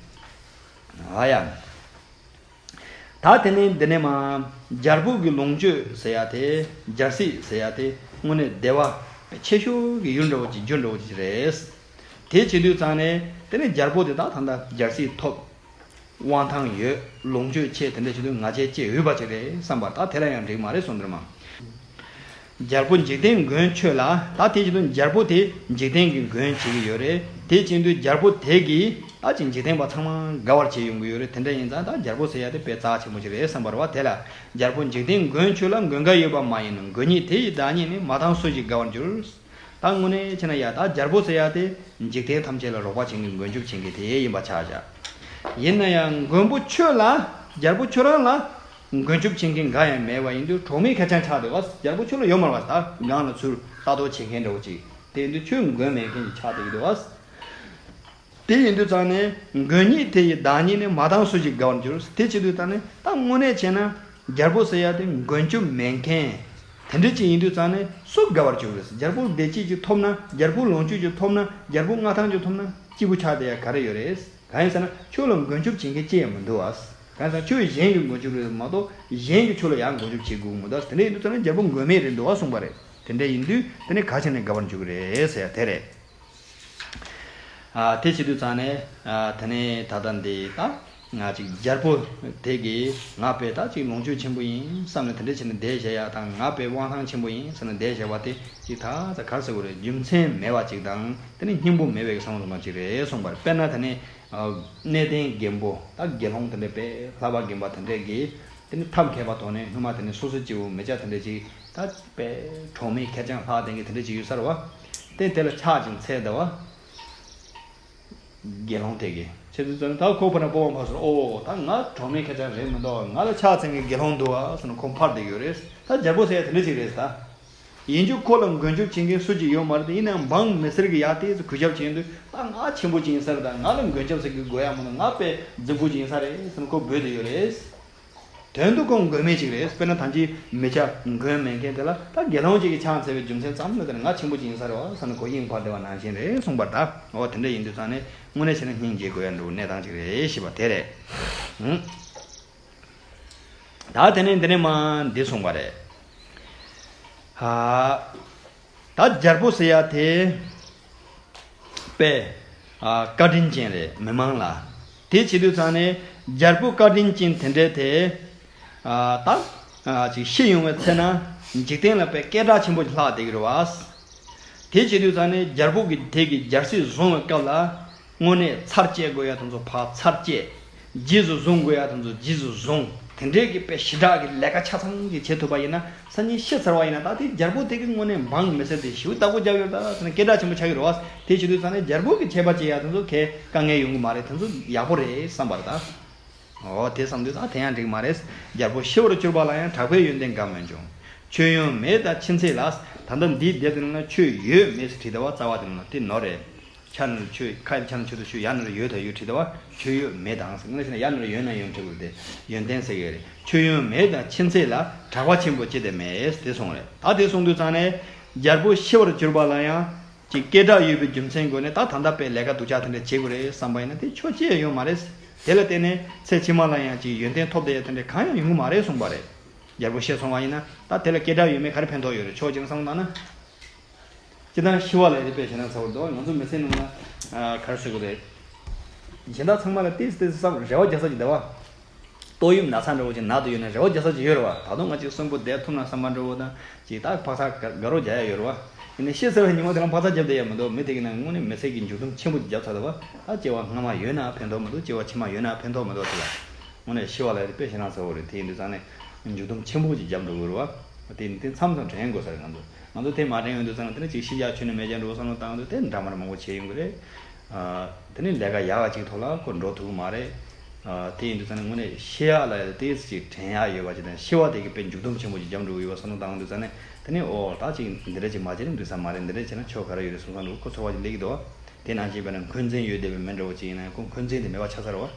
ཨ་ཡ། ད་དེ་ནས་འདི་ནས་མར་རྒྱལ་པོ་གི་ལོངས་སྤྱོད་ཟེར་ཡ་དེ། རྒྱལ་སྲིད་ཟེར་ཡ་དེ་དངོས་གནས་བདེ་བ་ཆེ་ཤོས་ཀྱི་ཡུལ་འདྲ་བོ་ཅིག་རྒྱུ་འདྲ་བོ་ཅིག་རེད། དེ་བྱེད་དུས་ཙང་ནས་དེ་ནས་རྒྱལ་པོ་དེ་ད་ད་ལྟ་རྒྱལ་སྲིད་ཐོབ། དབང་ཐང་ཡོད། ལོངས་སྤྱོད་ཆེ། དེ་འདྲ་བྱེད་དུས་ང་རྒྱལ་སྐྱེ་འོས་པ་ཅིག་རེད་བསམ་པ། ད་དེ་ལ་ཡང་འགྲིག་མ་རེད་གསུངས་འདུག་མ། རྒྱལ་པོ་འཇིག་རྟེན་མགོན་ཁྱོད་ལ། ད་དེ་བྱེད་དུས་རྒྱལ་པོ་དེ་འཇིག་རྟེན་གྱི་མགོན་བྱེད་ཀྱི་ཡོད་རེད། དེ་བྱེད་དུས་རྒྱལ་པོ་དེ་གིས་ད་ཅིག་འཇིག་རྟེན་པ་ཚང་མ་དགའ་བར་བྱེད་ཡོང་གི་ཡོད་རེད། དེ་འདྲ་ཡིན་ཙང་ད་རྒྱལ་པོ་ཟེར་ཡ་དེ་དཔེ་རྩ་ཆེན་པོ་ཅིག་རེད་བསམ་པ་རེད་བ། དེ་ལ་རྒྱལ་པོ་འཇིག་རྟེན་མགོན་ཁྱོད་ལ། མགོན་དགའ་ཡོད་པ་མ་ཡིན་ནོ། མགོན་ཉིད་དེ་ཡི་བདག་ཉིད་ནི། མ་བཏང་སུ་ཞིག་དགའ་བར་འགྱུར། ད་དངོས་གནས་བྱས་ན་ཡ་ད་རྒྱལ་པོ་ཟེར་ཡ་དེ་འཇིག་རྟེན་ཐམས་ཅད་ལ་རོགས་པ་བྱེད་མཁན་མགོན་སྐྱོབ་བྱེད་མཁན་དེ་ཡིན་པ་ཆགས་བཞག་ཡིན་ན་ཡང་མགོན་པོ་ཁྱོད་ལ། རྒྱལ་པོ་ཁྱོད་རང་ལ་མགོན་སྐྱོབ་བྱེད་མཁན་འགའ་ཡང་མེད་པ་ཡིན་དུས་གྲོགས་མེད་ཁེར་རྐྱང་ཆགས་བསྡད་པ། རྒྱལ་པོ་ཁྱོད་ལ་ཡོད་མ་རེད་པ། ད་སྒང་ལ་ཚུར་ལྟ་རྟོག་བྱེད་མཁན་འདྲ་བོ་ཅིག་དེ་ཡིན་དུས་ཁྱོད་མགོན་མེད་མཁན་ཅིག་ཆགས་བསྡད་ཀྱི་འདུག་པ། དེ་ཡིན་དུས་ཙང་ནས་མགོན་ཉིད་དེ་ཡི་བདག་ཉིད་ནི། མ་བཏང་སུ་ཞིག་དགའ་བར་འགྱུར། དེ་བྱེད་དུས་ཙང་ནས་ད་དངོས་གནས་བྱས་ན་རྒྱལ་པོ་ཟེར་ཡ་དེ་མགོན་སྐྱོབ་མེད་མཁན་དེ་འདྲ་ཅིག་ཡིན་དུས་ཙང་ནས་སུ་དགའ་བར་འགྱུར་རེད། རྒྱལ་པོ་བདེ་སྐྱིད་ཅིག་ཐོབ་ན། རྒྱལ་པོ་ལོངས་སྤྱོད་ཅིག་ཐོབ་ན། རྒྱལ་པོ་མངའ་ཐང་ཅིག་ཐོབ་ན་སྐྱིད་པོ་ཆགས་བསྡད་ཡ་ག་རེ་ཡོད་རེད། གང་ཡིན་ཟེར་ན་ཁྱོད་ལ་མགོན་སྐྱོབ་བྱེད་མཁན་ཅི་ཡང་མི་འདུག་པ། གང་ཡིན་ཟེར་ན་ཁྱོད་གཞན་གྱི་མགོན་སྐྱོབ་རེད་མ་གཏོགས་གཞན་གྱིས་ཁྱོད་ལ་ཡང་མགོན་སྐྱོབ་བྱེད་དགོས་ཀྱི་མི་འདུག་པ། དེ་འདྲ་ཡིན་དུས་ཙང་ནས་རྒྱལ་པོ་མགོན་མེད་རེད་འདུག་པ་གསུངས་པ་རེད། དེ་འདྲ་ཡིན་དུས་དེ་ནས་ག་བྱས་ནས་དགའ་བར་འགྱུར་གི་རེད་ཟེར་ཡ་དེ་རེད། ཨ་དེ་བྱེད་དུས་ཙང་ནས་ཨ་དེ་ནས་ད་ལྟ་འདི་ད་ང་ཅིག་རྒྱལ་པོ་དེ་གིས་ང་དཔེ་ད་ཅིག་ལོངས་སྤྱོད་ཆེན་པོ་ཡིན་བསམ་ནས་དེ་འདྲ་བྱས་ནས་བསྡད་བཞག་ཡ་དང་། ང་དཔེ་དབང་ཐང་ཆེན་པོ་ཡིན་བསམ་ནས་བསྡད་བཞག་པ་དེ་ཅིག་ད་ད་ག་རེ་ཟེར་དགོས་རེད། རྒྱུ་མཚན་མེད་པ་ཅིག་དང་། དེ་ནས་སྙིང་པོ་མེད་པའི་བསམ་བློ་ཅིག་རེད་གསུངས་པ་རེད། དཔེར་ན་དེ་ནས་ཨ་གནས་བརྟན་རྒན་པོ་ད་དགེ་སློང་དེ་འདྲ་དཔེ་ལྷ་པ་རྒན་པ་དེ་འདྲས་ཀྱིས་དེ་ནས་ཐབས་མཁས་པ་ཐོག་ནས་སྔོན་མ་དེ་ནས་སོ་སོ་སྐྱེ་བོ་མི་སྐྱ་དེ་འདྲས་ཅིག་ད་དཔེ་གྲོགས་མེད་ཁེར་རྐྱང་ལྷག་ལྡན་གྱི་དེ་འདྲས་ཅིག་ཡོད་ས་རེད་པ། དེ་དེ་ལ་ཆགས་ཅིང་འཚེར་བསྡད་པ། དགེ་སློང་དེ་གིས་ཁྱེད་ཚོས་ད་ཁོ་ཕར་ན་སྤོབས་པ་འཕར་སོང་། ཨོ་ད་ང་གྲོགས་མེད་ཁེར་རྐྱང་རེད་མི་འདུག་ང་ལ་ཆགས་འཚེར་མཁན་དགེ་སློང་འདུག་ཨ་ཟེར་ནས་ཁོ་འཕར་བསྡད་ཡོད་རེད། ད་རྒྱལ་པོ་ཟེར་ཡ་དེ་འདྲ་ཅིག་རེད་ད། ཡིན་རྒྱུ་ཁོ་ལ་མགོན་སྐྱོབ་བྱེད་མཁན་སུ་གཅིག་ཡོད་མ་རེད་དེ། ཡིན་ནའང་འབངས་མི་སེར་གྱིས་ཡ་དེ་ཚོ་གུས་ཞབས་བྱེད་འདུག་ད་ང་ཆེན་པོ་ཅིག་ཡིན་ས་རེད། ད་ང་ལ་མགོན་སྐྱབས་ཟེར་གྱི་དགོས་ཡ་མི་འདུག་ང་དཔེ་རྫིག་པོ་ཅིག་ཡིན་ས་རེད་ཟེར་ནས་ཁོ་འབོད་བསྡད་ཡོད་རེད། དོན་དུ་ཁོ་མགོན་མེད་ཅིག་རེད། དཔེར་ན་ད་ཅི་མི་སྐྱ་མགོན་མེད་མཁན་དེ་ལ་ད་དགེ་སློང་ཅིག་གིས་ཆགས་འཚེར་བའི་རྒྱུ་མཚན་ཙམ་ལ་དེ་ནི་ང་ཆེན་པོ་ཅིག་ཡིན་ས་རེད་པ་བསམ་ནས་ཁོ་དབྱིངས་འཕར་བསྡད་པ་ནང་བཞིན་རེད་གསུངས་པ་རེད་ད། འོ་དེ་འདྲ་ཡིན་དུས་ཙང་ནས་དངོས་གནས་བྱས་ན་སྙིང་རྗེ་དགོས་ཡ་འདྲ་བོ་གནས་སྟངས་ཅིག་རེད་ཞེས་པ་དེ་རེད། ཨང་། ད་དེ་ནས་འདི་ནས་མར་འདི་གསུངས་པ་རེད། ཧ། ད་རྒྱལ་པོ་ཟེར་ཡ་དེ་དཔེ་ཨ་བཀའ་དྲིན་ཅན་རེད་མི་མང་ལ། དེ་བྱེད་དུས་ཙང་ནས་རྒྱལ་པོ་བཀའ་དྲིན་ཅན་དེ་འདྲས་དེ་ཨ་ད་ཨ་ཅིག་ཤི་ཡོང་བའི་ཚེ་ན་འཇིག་རྟེན་ལ་དཔེ་སྐད་གྲགས་ཆེན་པོ་ལྷག་བསྡད་ཀྱི་རེད་པ། དེ་བྱེད་དུས་ཙང་ནས་རྒྱལ་པོ་གིས་དེ་གི་རྒྱལ་སྲིད་བཟུང་བའི་སྐབས་ལ། དངོས་གནས་ཚར་བཅད་དགོས་ཡ་དེ་ཚོ་ཕར་ཚར་བཅད། རྗེས་སུ་བཟུང་དགོས་ཡ་དེ་ཚོ་རྗེས་སུ་བཟུང་། དེ་འདྲས་ཀྱི་དཔེ་ཞེ་དྲག་གི་ལས་ཀ་ཆ་ཚང་ཞིག་བྱེད་ཐུབ་པ་ཡིན་ན། སང་ཉིན་ཤི་ཚར་བ་ཡིན་ན་ད་དེ་རྒྱལ་པོ་དེ་གི་དངོས་གནས་འབངས་མི་སེར་དེ་ཞེ་པོ་བདག་པོ་རྒྱག་ཡོད་ད་ཟེར་ནས་སྐད་གྲགས་ཆེན་པོ་ཆགས་ཀྱི་རེད་པ། དེ་བྱེད་དུས་ཙང་ནས་རྒྱལ་པོ་གི་ཆད་པ་བཅད་ཡ་དེ་ཚོ་གའི་དཀའ་ངལ་ཡོང་གི་མ་རེད། དེ་ཚོ་ཡག་པོ་རེད་བསམ་པ་རེད་ད། འོ་དེ་བསམ་དུས་ད་དེ་ཡང་འགྲིག་མ་རེད། རྒྱལ་པོ་ཤི་བར་གྱུར་པ་ལ་ཡང་། གྲགས་པའི་ཡོན་ཏན་འགའ་མེད་འབྱུང་། མཆོད་ཡོན་མེད་དང་ཕྱིན་ཚེ་ལ། ད་ལྟ་འདིའི་དེབ་དེ་ནང་ན་མཆོད་ཡོན་མེད་ཟེར་བྲིས་བསྡད་པ་རྩ་བ་དེ་ནང་ན་དེ་ནོར་རེད། ཆ་ན་རུ་ཆོས། ཁ་ཡི་ཆ་ན་ཆོས་དང་ཆོས། ཡ་ན་རུ་ཡོད་དང་ཡོད་བྲིས་དེ་བ། ཆོས་ཡོད་མེད་དང་ཟེར། ངས་ན་ཡ་ན་རུ་ཡོད་ན་ཡོད་བྲིས་དགོས་ཏེ། ཡོན་ཏན་ཟེར་གི་རེད། མཆོད་ཡོན་མེད་དང་མཁྱེན་ཚད་ལ། གྲགས་པ་ཆེན་པོ་ཅི་སྟེ་མེད། དེ་གསུངས་རེད། ད་དེ་གསུངས་དུས་ཙང་ནས། རྒྱལ་པོ་ཤི་བར་གྱུར་པ་ལ་ཡང་། ཅིག་སྐད་གྲགས་ཡོད་པའི་རྒྱུ་མཚན་སྒོ་ནས། ད་ད་ལྟ་དཔེ་ལས་ཀ་སྡུག་ཅག་དེ་འདྲ་བྱེད་དགོས་རེད་བསམ་པ་ཡིན་ན། དེ་ཆོ་ཅི་ཡང་ཡོད་མ་རེད། དེ་ལ་བརྟེན་ནས་ཚེ་ཕྱི་མ་ལ་ཡང་ཅིག་ཡོན་ཏན་ཐོབ་བསྡད་ཡ་དེ་འདྲ་གང་ཡང་ཡོང་གི་མ་རེད་གསུངས་པ་རེད། རྒྱལ་པོ་ཤི་སོང་བ་ཡིན་ན། ད་དེ་ལ་སྐད་གྲགས་ཡོད་མེད་ག་རེ་ཕན་ཐོགས་ཡོད་རེད། ཆོ་ཅི་ཡང་བསམ་བློ་བཏང་ན། སྤྱིར་བཏང་ཤི་བ་ལ་དེ་དཔེ་ཞེ་དྲག་ཚ་བོ་འདུག་ང་ཚོ་མི་ཚེ་ནང་ལ། ཨ། ག་རེ་ཟེར་དགོས་རེད། གཞན་དག་ཚང་མ་ལ་ཏིས་ཏིས་བསམ་རེ་བ་རྒྱག་ས་ཅིག་འདུག་བ། ཏོག་དབྱིབས་ན་ཚ་འདྲ་བོ་ཅིག་ན་དུ་ཡོད་ན་རེ་བ་རྒྱག་ས་ཅིག་ཡོད་རེད་བ། ད་དུང་ང་ཅིག་གསོན་པོ་བསྡད་ཐུབ་ན་བསམ་པ་འདྲ་བོ་དང་། ཅིག་ད་འཕག་འཚག་དགའ་རོགས་རྒྱག་ཡ་ཡོད་རེད་བ། ཡིན་ནའི་ཤི་ཚར་བའི་ཉིན་མོ་དེ་རང་འཕག་འཚག་རྒྱབ་བསྡད་ཡ་མི་འདུག་མི་དེ་གིས་ན་དངོས་གནས་མི་ཚེ་གི་མཇུག་སྡོམ་ཆེན་པོ་ཅིག་བརྒྱབ་ཚར་འདུག་བ། ད་སྐྱེ་བ་སྔ་མ་ཡོད་ན་ཕན་ཐོགས་མི་འདུག་སྐྱེ་བ་ཕྱི་མ་ཡོད་ན་ཕན་ཐོགས་མི་འདུག་དེ་ལ། དངོས་གནས་ཤི་བ་ལ་དེ་དཔེ་ཞེ་དྲག་ཚ་བོ་རེད། དེ་ཡིན་དུས་ཙང་ནས་མཇུག་སྡོམ་ཆེན་པོ་ཅིག་བརྒྱབ་འགྲོ་དགོས་རེད་བ། དེ་ནི་དེ་མཚམས་མཚམས་དྲན་དགོས་ས་རེད། ང་ཚོ་ང་ཚོ་དེ་མ་དྲན་ཡོང་དུས་ཙང་ནས། དེ་ནས་ཅིག་ཤི་རྒྱག་ཆོས་ནི་མེད་ཀྱང་འགྲོ་བསམ་བློ་བཏང་དུས་དེ་འདྲ་མ་འདྲ་མང་པོ་བྱས་ཡོང་གི་རེད། ཨ། དེ་ནས་ལས་ཀ་ཡག་ག་ཅིག་ཐོག་ལ་ཁོ་འགྲོ་ཐུབ་ཀྱི་མ་རེད། ཨ། དེ་ཡིན་དུས་ཙང་ནས་དངོས་གནས་ཤི་ཡག་ལ་ཏོག་ཙམ་ཅིག་དྲན་ཡག་ཡོད་པ་ཅིག་དང་། ཤི་བ་དེ་གིས་དཔེ་མཇུག་སྡོམ་ཆེན་པོ་ཅིག་བརྒྱབ་འགྲོ་གི་ཡོད་པ་བསམ་བློ་བཏང་དུས་ཙང་ནས། དེ་ནས་ཨོ་ད་ཅིག་འདི་འདྲ་ཅིག་མ་བྱས་ན་འགྲིག་ས་མ་རེད། འདི་འདྲ་བྱས་ན་ཆོ་ག་རེ་ཡོད་རེད་བསམ་བསམ་འདྲ་བོ་ཁོ་ཚོར་བ་ཅིག་སླེབས་ཀྱི་འདུག་དེ་ནང་བཞིན་དཔེར་ན་འཁོན་འཛིན་ཡོད་བསྡད་པའི་མི་འདྲ་བོ་ཅིག་ཡིན་ན་ཡང་ཁོ་འཁོན་འཛིན་དེ་མེད་པ་ཆགས་ཚར་བ།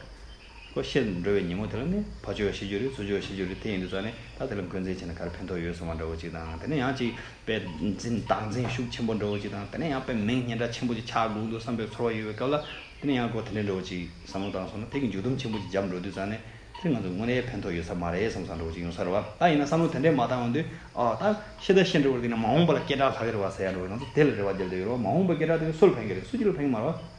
ཁོ་ཤི་འགྲོ་བའི་ཉིན་མོ་དེ་ལ་ནི་ཕ་ཆོས་ཤི་རྒྱུ་རེད། ཚུར་ཆོས་ཤི་རྒྱུ་རེད། དེ་ཡིན་དུས་ཙང་ནས་ད་དེ་ལ་འཁོན་འཛིན་བྱས་ན་ག་རེ་ཕན་ཐོགས་ཡོད་བསམ་པ་འདྲ་བོ་ཅིག་དང་། དེ་ནས་ཡང་ཅིག་དཔེ་འཛིན་བདག་འཛིན་ཤུགས་ཆེན་པོ་འདྲ་བོ་ཅིག་དང་། དེ་ནས་ཡང་དཔེ་མིང་སྙན་གྲགས་ཆེན་པོ་ཅིག་ཆགས་དགོས་འདུག་བསམ་པའི་ཚོར་བ་ཡོད་པའི་སྐབས་ལ། དེ་ནས་ཡང་ཁོ་དེ་འདྲ་འདྲ་བོ་ཅིག་བསམ་བློ་བཏང་སོང་ན། དེ་གི་མཇུག་སྡོམ་ཆེན་པོ་ཅིག་བརྒྱབ་འགྲོ་དུས་ཙང་ནས། དེ་ང་ཚོ་དངོས་གནས་ཕན་ཐོགས་ཡོད་ས་མ་རེད་བསམ་བསམ་འདྲ་བོ་ཅིག་ཡོང་ས་རེད་བ། ད་ཡིན་ན་བསམ་བློ་དེ་འདྲས་མ་བཏང་ཡོང་དུས། ཨ། ད་ཤི་ད་ཤི་འགྲོ་བ་དེ་ནི་མ་འོངས་པ་ལ་སྐད་གྲགས་ལྷག་གི་རེད་བ་ཟེར་ཡ་འདྲ་བོ། ང་ཚོ་དེ་ལ་རེ་བ་བརྒྱབ་བསྡད་ཡོད་རེད་བ། མ་འོངས་པའི་སྐད་གྲགས་དེ་ནི་སུ་ལ་ཕན་གི་རེད། སུ་གཅིག་ལ་ཕན་གི་མ་རེད་བ།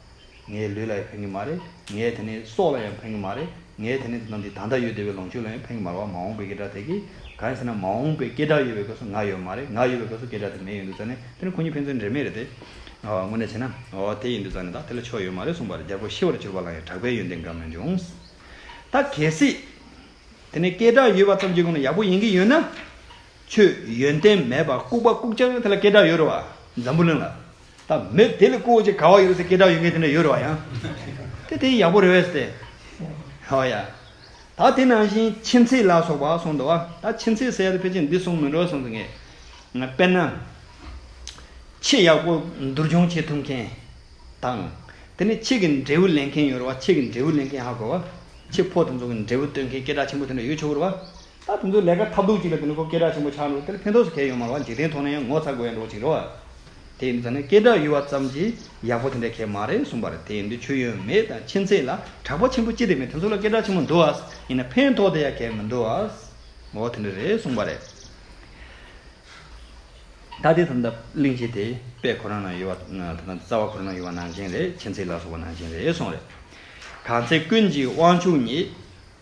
ངའི་ལུས་ལ་ཡང་ཕན་གི་མ་རེད། ངའི་དེ་ནས་སྲོག་ལ་ཡང་ཕན་གི་མ་རེད། ངའི་དེ་ནས་ནང་དེ་ད་ལྟ་ཡོད་བསྡད་པའི་ལོངས་སྤྱོད་ལ་ཡང་ཕན་གི་མ་རེད་བ། མ་འོངས་པའི་སྐད་གྲགས་དེ་གིས། གང་ཡིན་ཟེར་ན་མ་འོངས་པའི་སྐད་གྲགས་ཡོད་པའི་སྐབས་སུ་ང་ཡོད་མ་རེད། ང་ཡོད་པའི་སྐབས་སུ་སྐད་གྲགས་དེ་མེད་ཡོང་དུས་ཙང་ནས། དེ་ནི་ཁོ་གཉིས་ཕན་ཚུན་འབྲེལ་མེད་རེད་དེ། ཨ། དངོས་གནས་བྱས་ན། ཨོ། དེ་ཡིན་དུས་ཙང་ནས་ད་དེ་ལ་ཆོ་ཡོད་མ་རེད་གསུངས་པ་རེད། རྒྱལ་པོ་ཤི་བར་གྱུར་པ་ལ་ཡང་གྲགས་པའི་ཡོན་ཏན་འགའ་མི་འབྱུང་། ད་གལ་སྲིད་དེ་ནས་སྐད་གྲགས་ཡོད་པ་ཙམ་གྱི་སྒོ་ནས་ཡག་པོ་ཡིན་གྱི་ཡོད་ན། ཁྱོད་ཡོན་ཏན་མེད་པ་ལྐུགས་པ་ལྐུགས་རྐྱང་། དེ་ལ་སྐད་གྲགས་ཡོད་རེད་བ། འཛམ་བུ་གླིང་ལ། ད་མི་དེ་ལས་ལྐུགས་པ་ཅིག་ག་བ་ཡོད་རེད་ཟེར། སྐད་གྲགས་ཡོད་མཁན་དེ་འདྲ་ཡོད་རེད་བ། ཡང་དེ་དེ་ཡག་པོ་རེད་པས་ཟེར་ཏེ། ཧོ་ཡ། ད་དེ་ནང་བཞིན་མཁྱེན་ཚད་ལ་སོགས་པ་གསུངས་འདུག་བ། ད་མཁྱེན་ཚད་ཟེར་ཡ་དེ་ཕལ་ཆེར་འདི་གསུངས་མི་འགྲོ་གསུངས་ཟེར་ངས། ང་དཔེར་ན། ཆེས་ཡག་པོ་འདུལ་སྦྱོང་བྱེད་ཐུབ་མཁན་དང་། དེ་ནས་ཁྱེད་ཀྱི་འབྲས་བུ་ལེན་མཁན་ཡོད་རེད་བ། ཁྱེད་ཀྱི་འབྲས་བུ་ལེན་མཁན་ཧ་གོ་བ། ཁྱེད་ཕོ་དེ་ཚོ་གི་འབྲས་བུ་སྟོན་མཁན་སྐད་གྲགས་ཆེན་པོ་དེ་འདྲ་ཡོད་ཆོག་གི་རེད་བ། ད་དེ་ཚོ་ལས་ཀ་ཐབས་སྡུག་ཅིག་ལ་དེ་ནས་ཁོ་སྐད་གྲགས་ཆེན་པོ་ཆགས་འགྲོ། དེ་ལ་ཕན་ཐོགས་སུ་གང་ཡང་ཡོད་མ་རེད་བ། འཇིག་རྟེན་ཐོག་ནས་ཡང་ངོ་ཚ་དགོས་ཡ་འདྲ་བོ་ཅིག་རེད་བ། དེ་ཡིན་དུས་ཙང་ནས་སྐད་གྲགས་ཡོད་པ་ཙམ་གྱིས་ཡག་པོ་དེ་འདྲ་གང་ཡང་མ་རེད་གསུངས་པ་རེད། དེ་ཡིན་དུས་མཆོད་ཡོན་མེད་དང་མཁྱེན་ཚད་ལ། གྲགས་པ་ཆེན་པོ་ཅི་སྟེ་མེད། དེ་ཚོ་ལ་སྐད་གྲགས་ཆེན་པོ་འདུག་ཨ། ཡིན་ན་ཕན་ཐོགས་དེ་ཡ་གང་ཡང་མི་འདུག་ཨ། འོ་དེ་འདྲ་རེད་གསུངས་པ་རེད། ད་དེ་ད་ལྟ་གླེང་གཞི་དེ་དཔེ་ཁོ་རང་ན་ཡོད་པ། ད་ལྟ་རྩ་བ་ཁོ་རང་ན་ཡོད་པ་ནང་བཞིན་རེད། མཁྱེན་ཚད་ལ་སོགས་པ་ནང་བཞིན་རེད་གསུངས་རེད། གང་ཚེ་ཀུན་གྱི་དབང་ཕྱུག་ཉིད།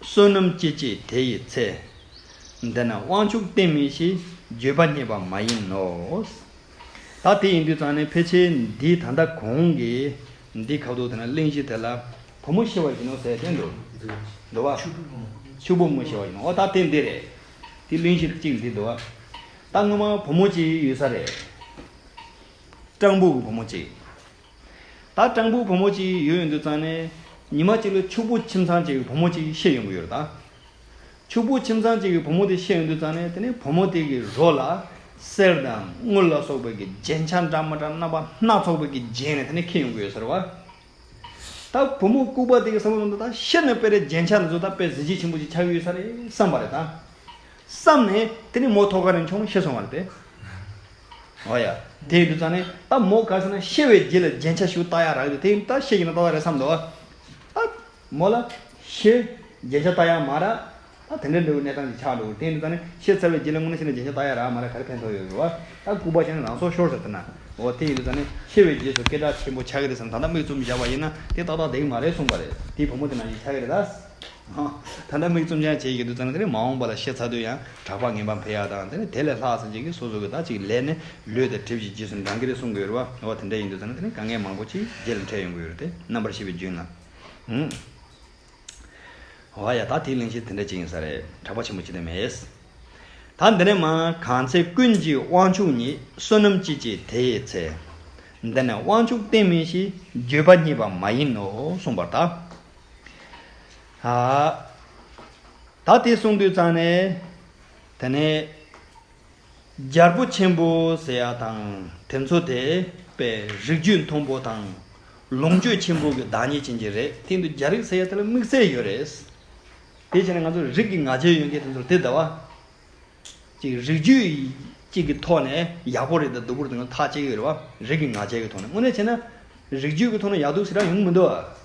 བསོད་ནམས་ཅི་སྐྱེས་དེ་ཡི་ཚེ། འདི་ནི་དབང་ཕྱུག་བསྟེན་མིན་ཞེས། བརྗོད་པ་རྙེད་པ་མ་ཡིན་ནོ། ད་དེ་ཡིན་དུས་ཙང་ནས་ཕལ་ཆེར་འདི་ད་ལྟ་གོང་གི་འདི་ཁ་ཐུག་དེ་ན་གླེང་གཞི་དེ་ལ་བུ་མོ་ཤི་བ་ཡིན་ནོ་ཟེར་དེ་འདུག་འདུག་བ། ཕྱུག་པོ་ཕྱུག་པོ་བུ་མོ་ཤི་བ་ཡིན་ནོ། འོ་ད་དེ་འདི་རེད། དེ་གླེང་གཞི་གཅིག་འདི་འདུག་བ། ད་སྔོན་མ་བུ་མོ་གཅིག་ཡོད་ས་རེད། སྤྲང་པོ་གི་བུ་མོ་གཅིག་ད་སྤྲང་པོ་བུ་མོ་གཅིག་ཡོད་ཡོང་དུས་ཙང་ནས། ཉི་མ་གཅིག་ལ་ཕྱུག་པོ་ཁྱིམ་ཚང་གཅིག་གི་བུ་མོ་གཅིག་ཤི་ཡོང་གི་ཡོད་རེད་ད། ཕྱུག་པོ་ཁྱིམ་ཚང་གཅིག་གི་བུ་མོ་དེ་ཤི་ཡོང་དུས་ཙང་ནས། དེ་ནས་བུ་མོ་དེ་གི་རོ་ལ་གསེར་དང་དངུལ་ལ་སོགས་པའི་གི་རྒྱན་ཆ་འདྲ་མི་འདྲ་རྣམ་པ་སྣ་ཚོགས་པའི་གི་བརྒྱན་ནས་དེ་ནས་འཁྱེར་ཡོང་གི་ཡོད་ས་རེད་བ། ད་བུ་མོ་ལྐུགས་པ་དེ་གི་བསམ་བློ་འདི། ད་ཤི་ནས་དཔེ་རེད། རྒྱན་ཆ་འདི་ཚོ་ད་དཔེ་གཟི་བརྗིད་ཆེན་པོ་ཅིག་ཆགས་ཀྱི་ཡོད་ས་རེད་བསམ་པ་རེད་ད། བསམ་ནས་དེ་ནས་མོ་ཐོག་ཁ་རེ་མཆོངས་ཤི་སོང་བ་རེད་དེ། འོ་ཡ། དེ་ཡིན་དུས་ཙང་ནས་ད་མོ་ག་རེ་ཟེར་ན། ཤི་བའི་རྗེས་ལ་རྒྱན་ཆ་ཞིག་བཏགས་ཡ་རག་གི་འདུག་དེ་ཡིན་ད་ཤི་ཡིན་ན་ཏག་ཏག་རེད་བསམ་འདུག་ཨ། མོ་ལ་ཤི། རྒྱན་ཆ་བཏགས་ཡ་མ་རག་ད་དེ་འདྲ་འདྲ་བོའི་གནས་སྟངས་ཅིག་ཆགས་འགྲོ་གི། དེ་ཡིན་དུས་ཙང་ནས་ཤི་ཚར་བའི་རྗེས་ལ་དངོས་གནས་བྱས་ན་རྒྱན་ཆ་བཏགས་ཡ་རག་མ་རག་ག་རེ་ཕན་ཐོགས་ཡོད་རེད་བ། ད་ལྐུགས་པ་བྱས་ན་རང་སྲོག་ཤོར་ཟེར་ཟེར་ན། འོ་དེ་ཡིན་དུས་ཙང་ནས་ཤི་བའི་རྗེས་སུ་སྐད་གྲགས་ཆེན་པོ་ཆགས་ཀྱི་རེད་བསམ། ད་ལྟ་མིག་བཙུམ་བཞག་པ་ཡིན་ན་དེ་ཏག་ཏག་བསྡད་ཀྱི་མ་རེད་གསུངས་པ་རེད། དེའི་བུ་མོ་དེ་ནང་བཞིན་ཆགས་ཀྱི་རེད་ད། ད་ལྟ་མིག་བཙུམ་རྐྱང་བྱས་ཡོད་དུས་ཙང་ནས། དེ་ནས་མ་འོངས་པ་ལ་ཤི་ཚར་དུས་ཡང་གྲགས་པ་ངན་པ་འཕེལ་ཡག་དང་། དེ་ནས་དེ་ལས་ལྷག་ཙམ་ཅིག་གིས་སོ་སོ་གི་ད་ཅིག་ལས་ནི་ལུས་དང་གྲིབ་ཀྱིས་རྗེས་སུ་འབྲང་གི་རེད་གསུང་གི་ཡོད་རེད་བ། འོ་དེ་འདྲ་ཡིན་དུས་ཙང་ནས་དེ་ནས་དཀའ་ངལ་མང་པོ་ཅིག་རྗེས་ལ་འཕྲད་ཡོང་གི་ཡོད་རེད་དེ། རྣམ་པར་ཤེས་པའི་རྒྱུད་ལ། ཧུམ། འོ་ཡ། ད་དེའི་གླེང་གཞི་དེ་འདྲ་ཅིག་ཡིན་ས་རེད། གྲགས་པ་ཆེན་པོ་ཅི་སྟེ་མེད། ད་འདི་ནས་མར། གང་ཚེ་ཀུན་གྱི་དབང་ཕྱུག་ཉིད། བསོད་ནམས་ཅི་སྐྱེས་དེ་ཡི་ཚེ། འདི་ནི་དབང་ཕྱུག་བསྟེན་མིན་ཞེས། བརྗོད་པ་རྙེད་པ་མ་ཡིན་ནོ། གསུངས་པར་གདའ། ཨ། ད་དེ་གསུངས་དུས་ཙང་ནས། དེ་ནས་རྒྱལ་པོ་ཆེན་པོ་ཟེར་ཡ་དང་དེ་ཚོ་དེ་དཔེ་རིགས་རྒྱུད་མཐོན་པོ་དང་ ལོངས་སྤྱོད་ཆེན་པོ་གི་བདག་ཉིད་ཅན་གྱི་རེད། དེ་ཡིན་དུས་རྒྱལ་རིགས་ཟེར་ཡ་དེ་ལ་དམིགས་བསལ་ཡོད་རེད། དེ་བྱས་ན་ང་ཚོ་རིགས་ཀྱི་ང་རྒྱལ་ཡོད་མཁན་དེ་ཚོར་དེ་ལྟ་བ། ཅིག་རིགས་རྒྱུད་ཅིག་གི་ཐོག་ནས་ཡག་པོ་རེད་དང་སྡུག་པོ་རེད་དང་ཐག་བཅད་ཀྱི་ཡོད་རེད་བ། རིགས་ཀྱི་ང་རྒྱལ་གྱི་ཐོག་ནས། དངོས་གནས་བྱས་ན་རིགས་རྒྱུད་ཀྱི་ཐོག་ནས་ཡག་སྡུག་ཟེར་ཡ་ཡོང་གི་མི་འདུག་བ།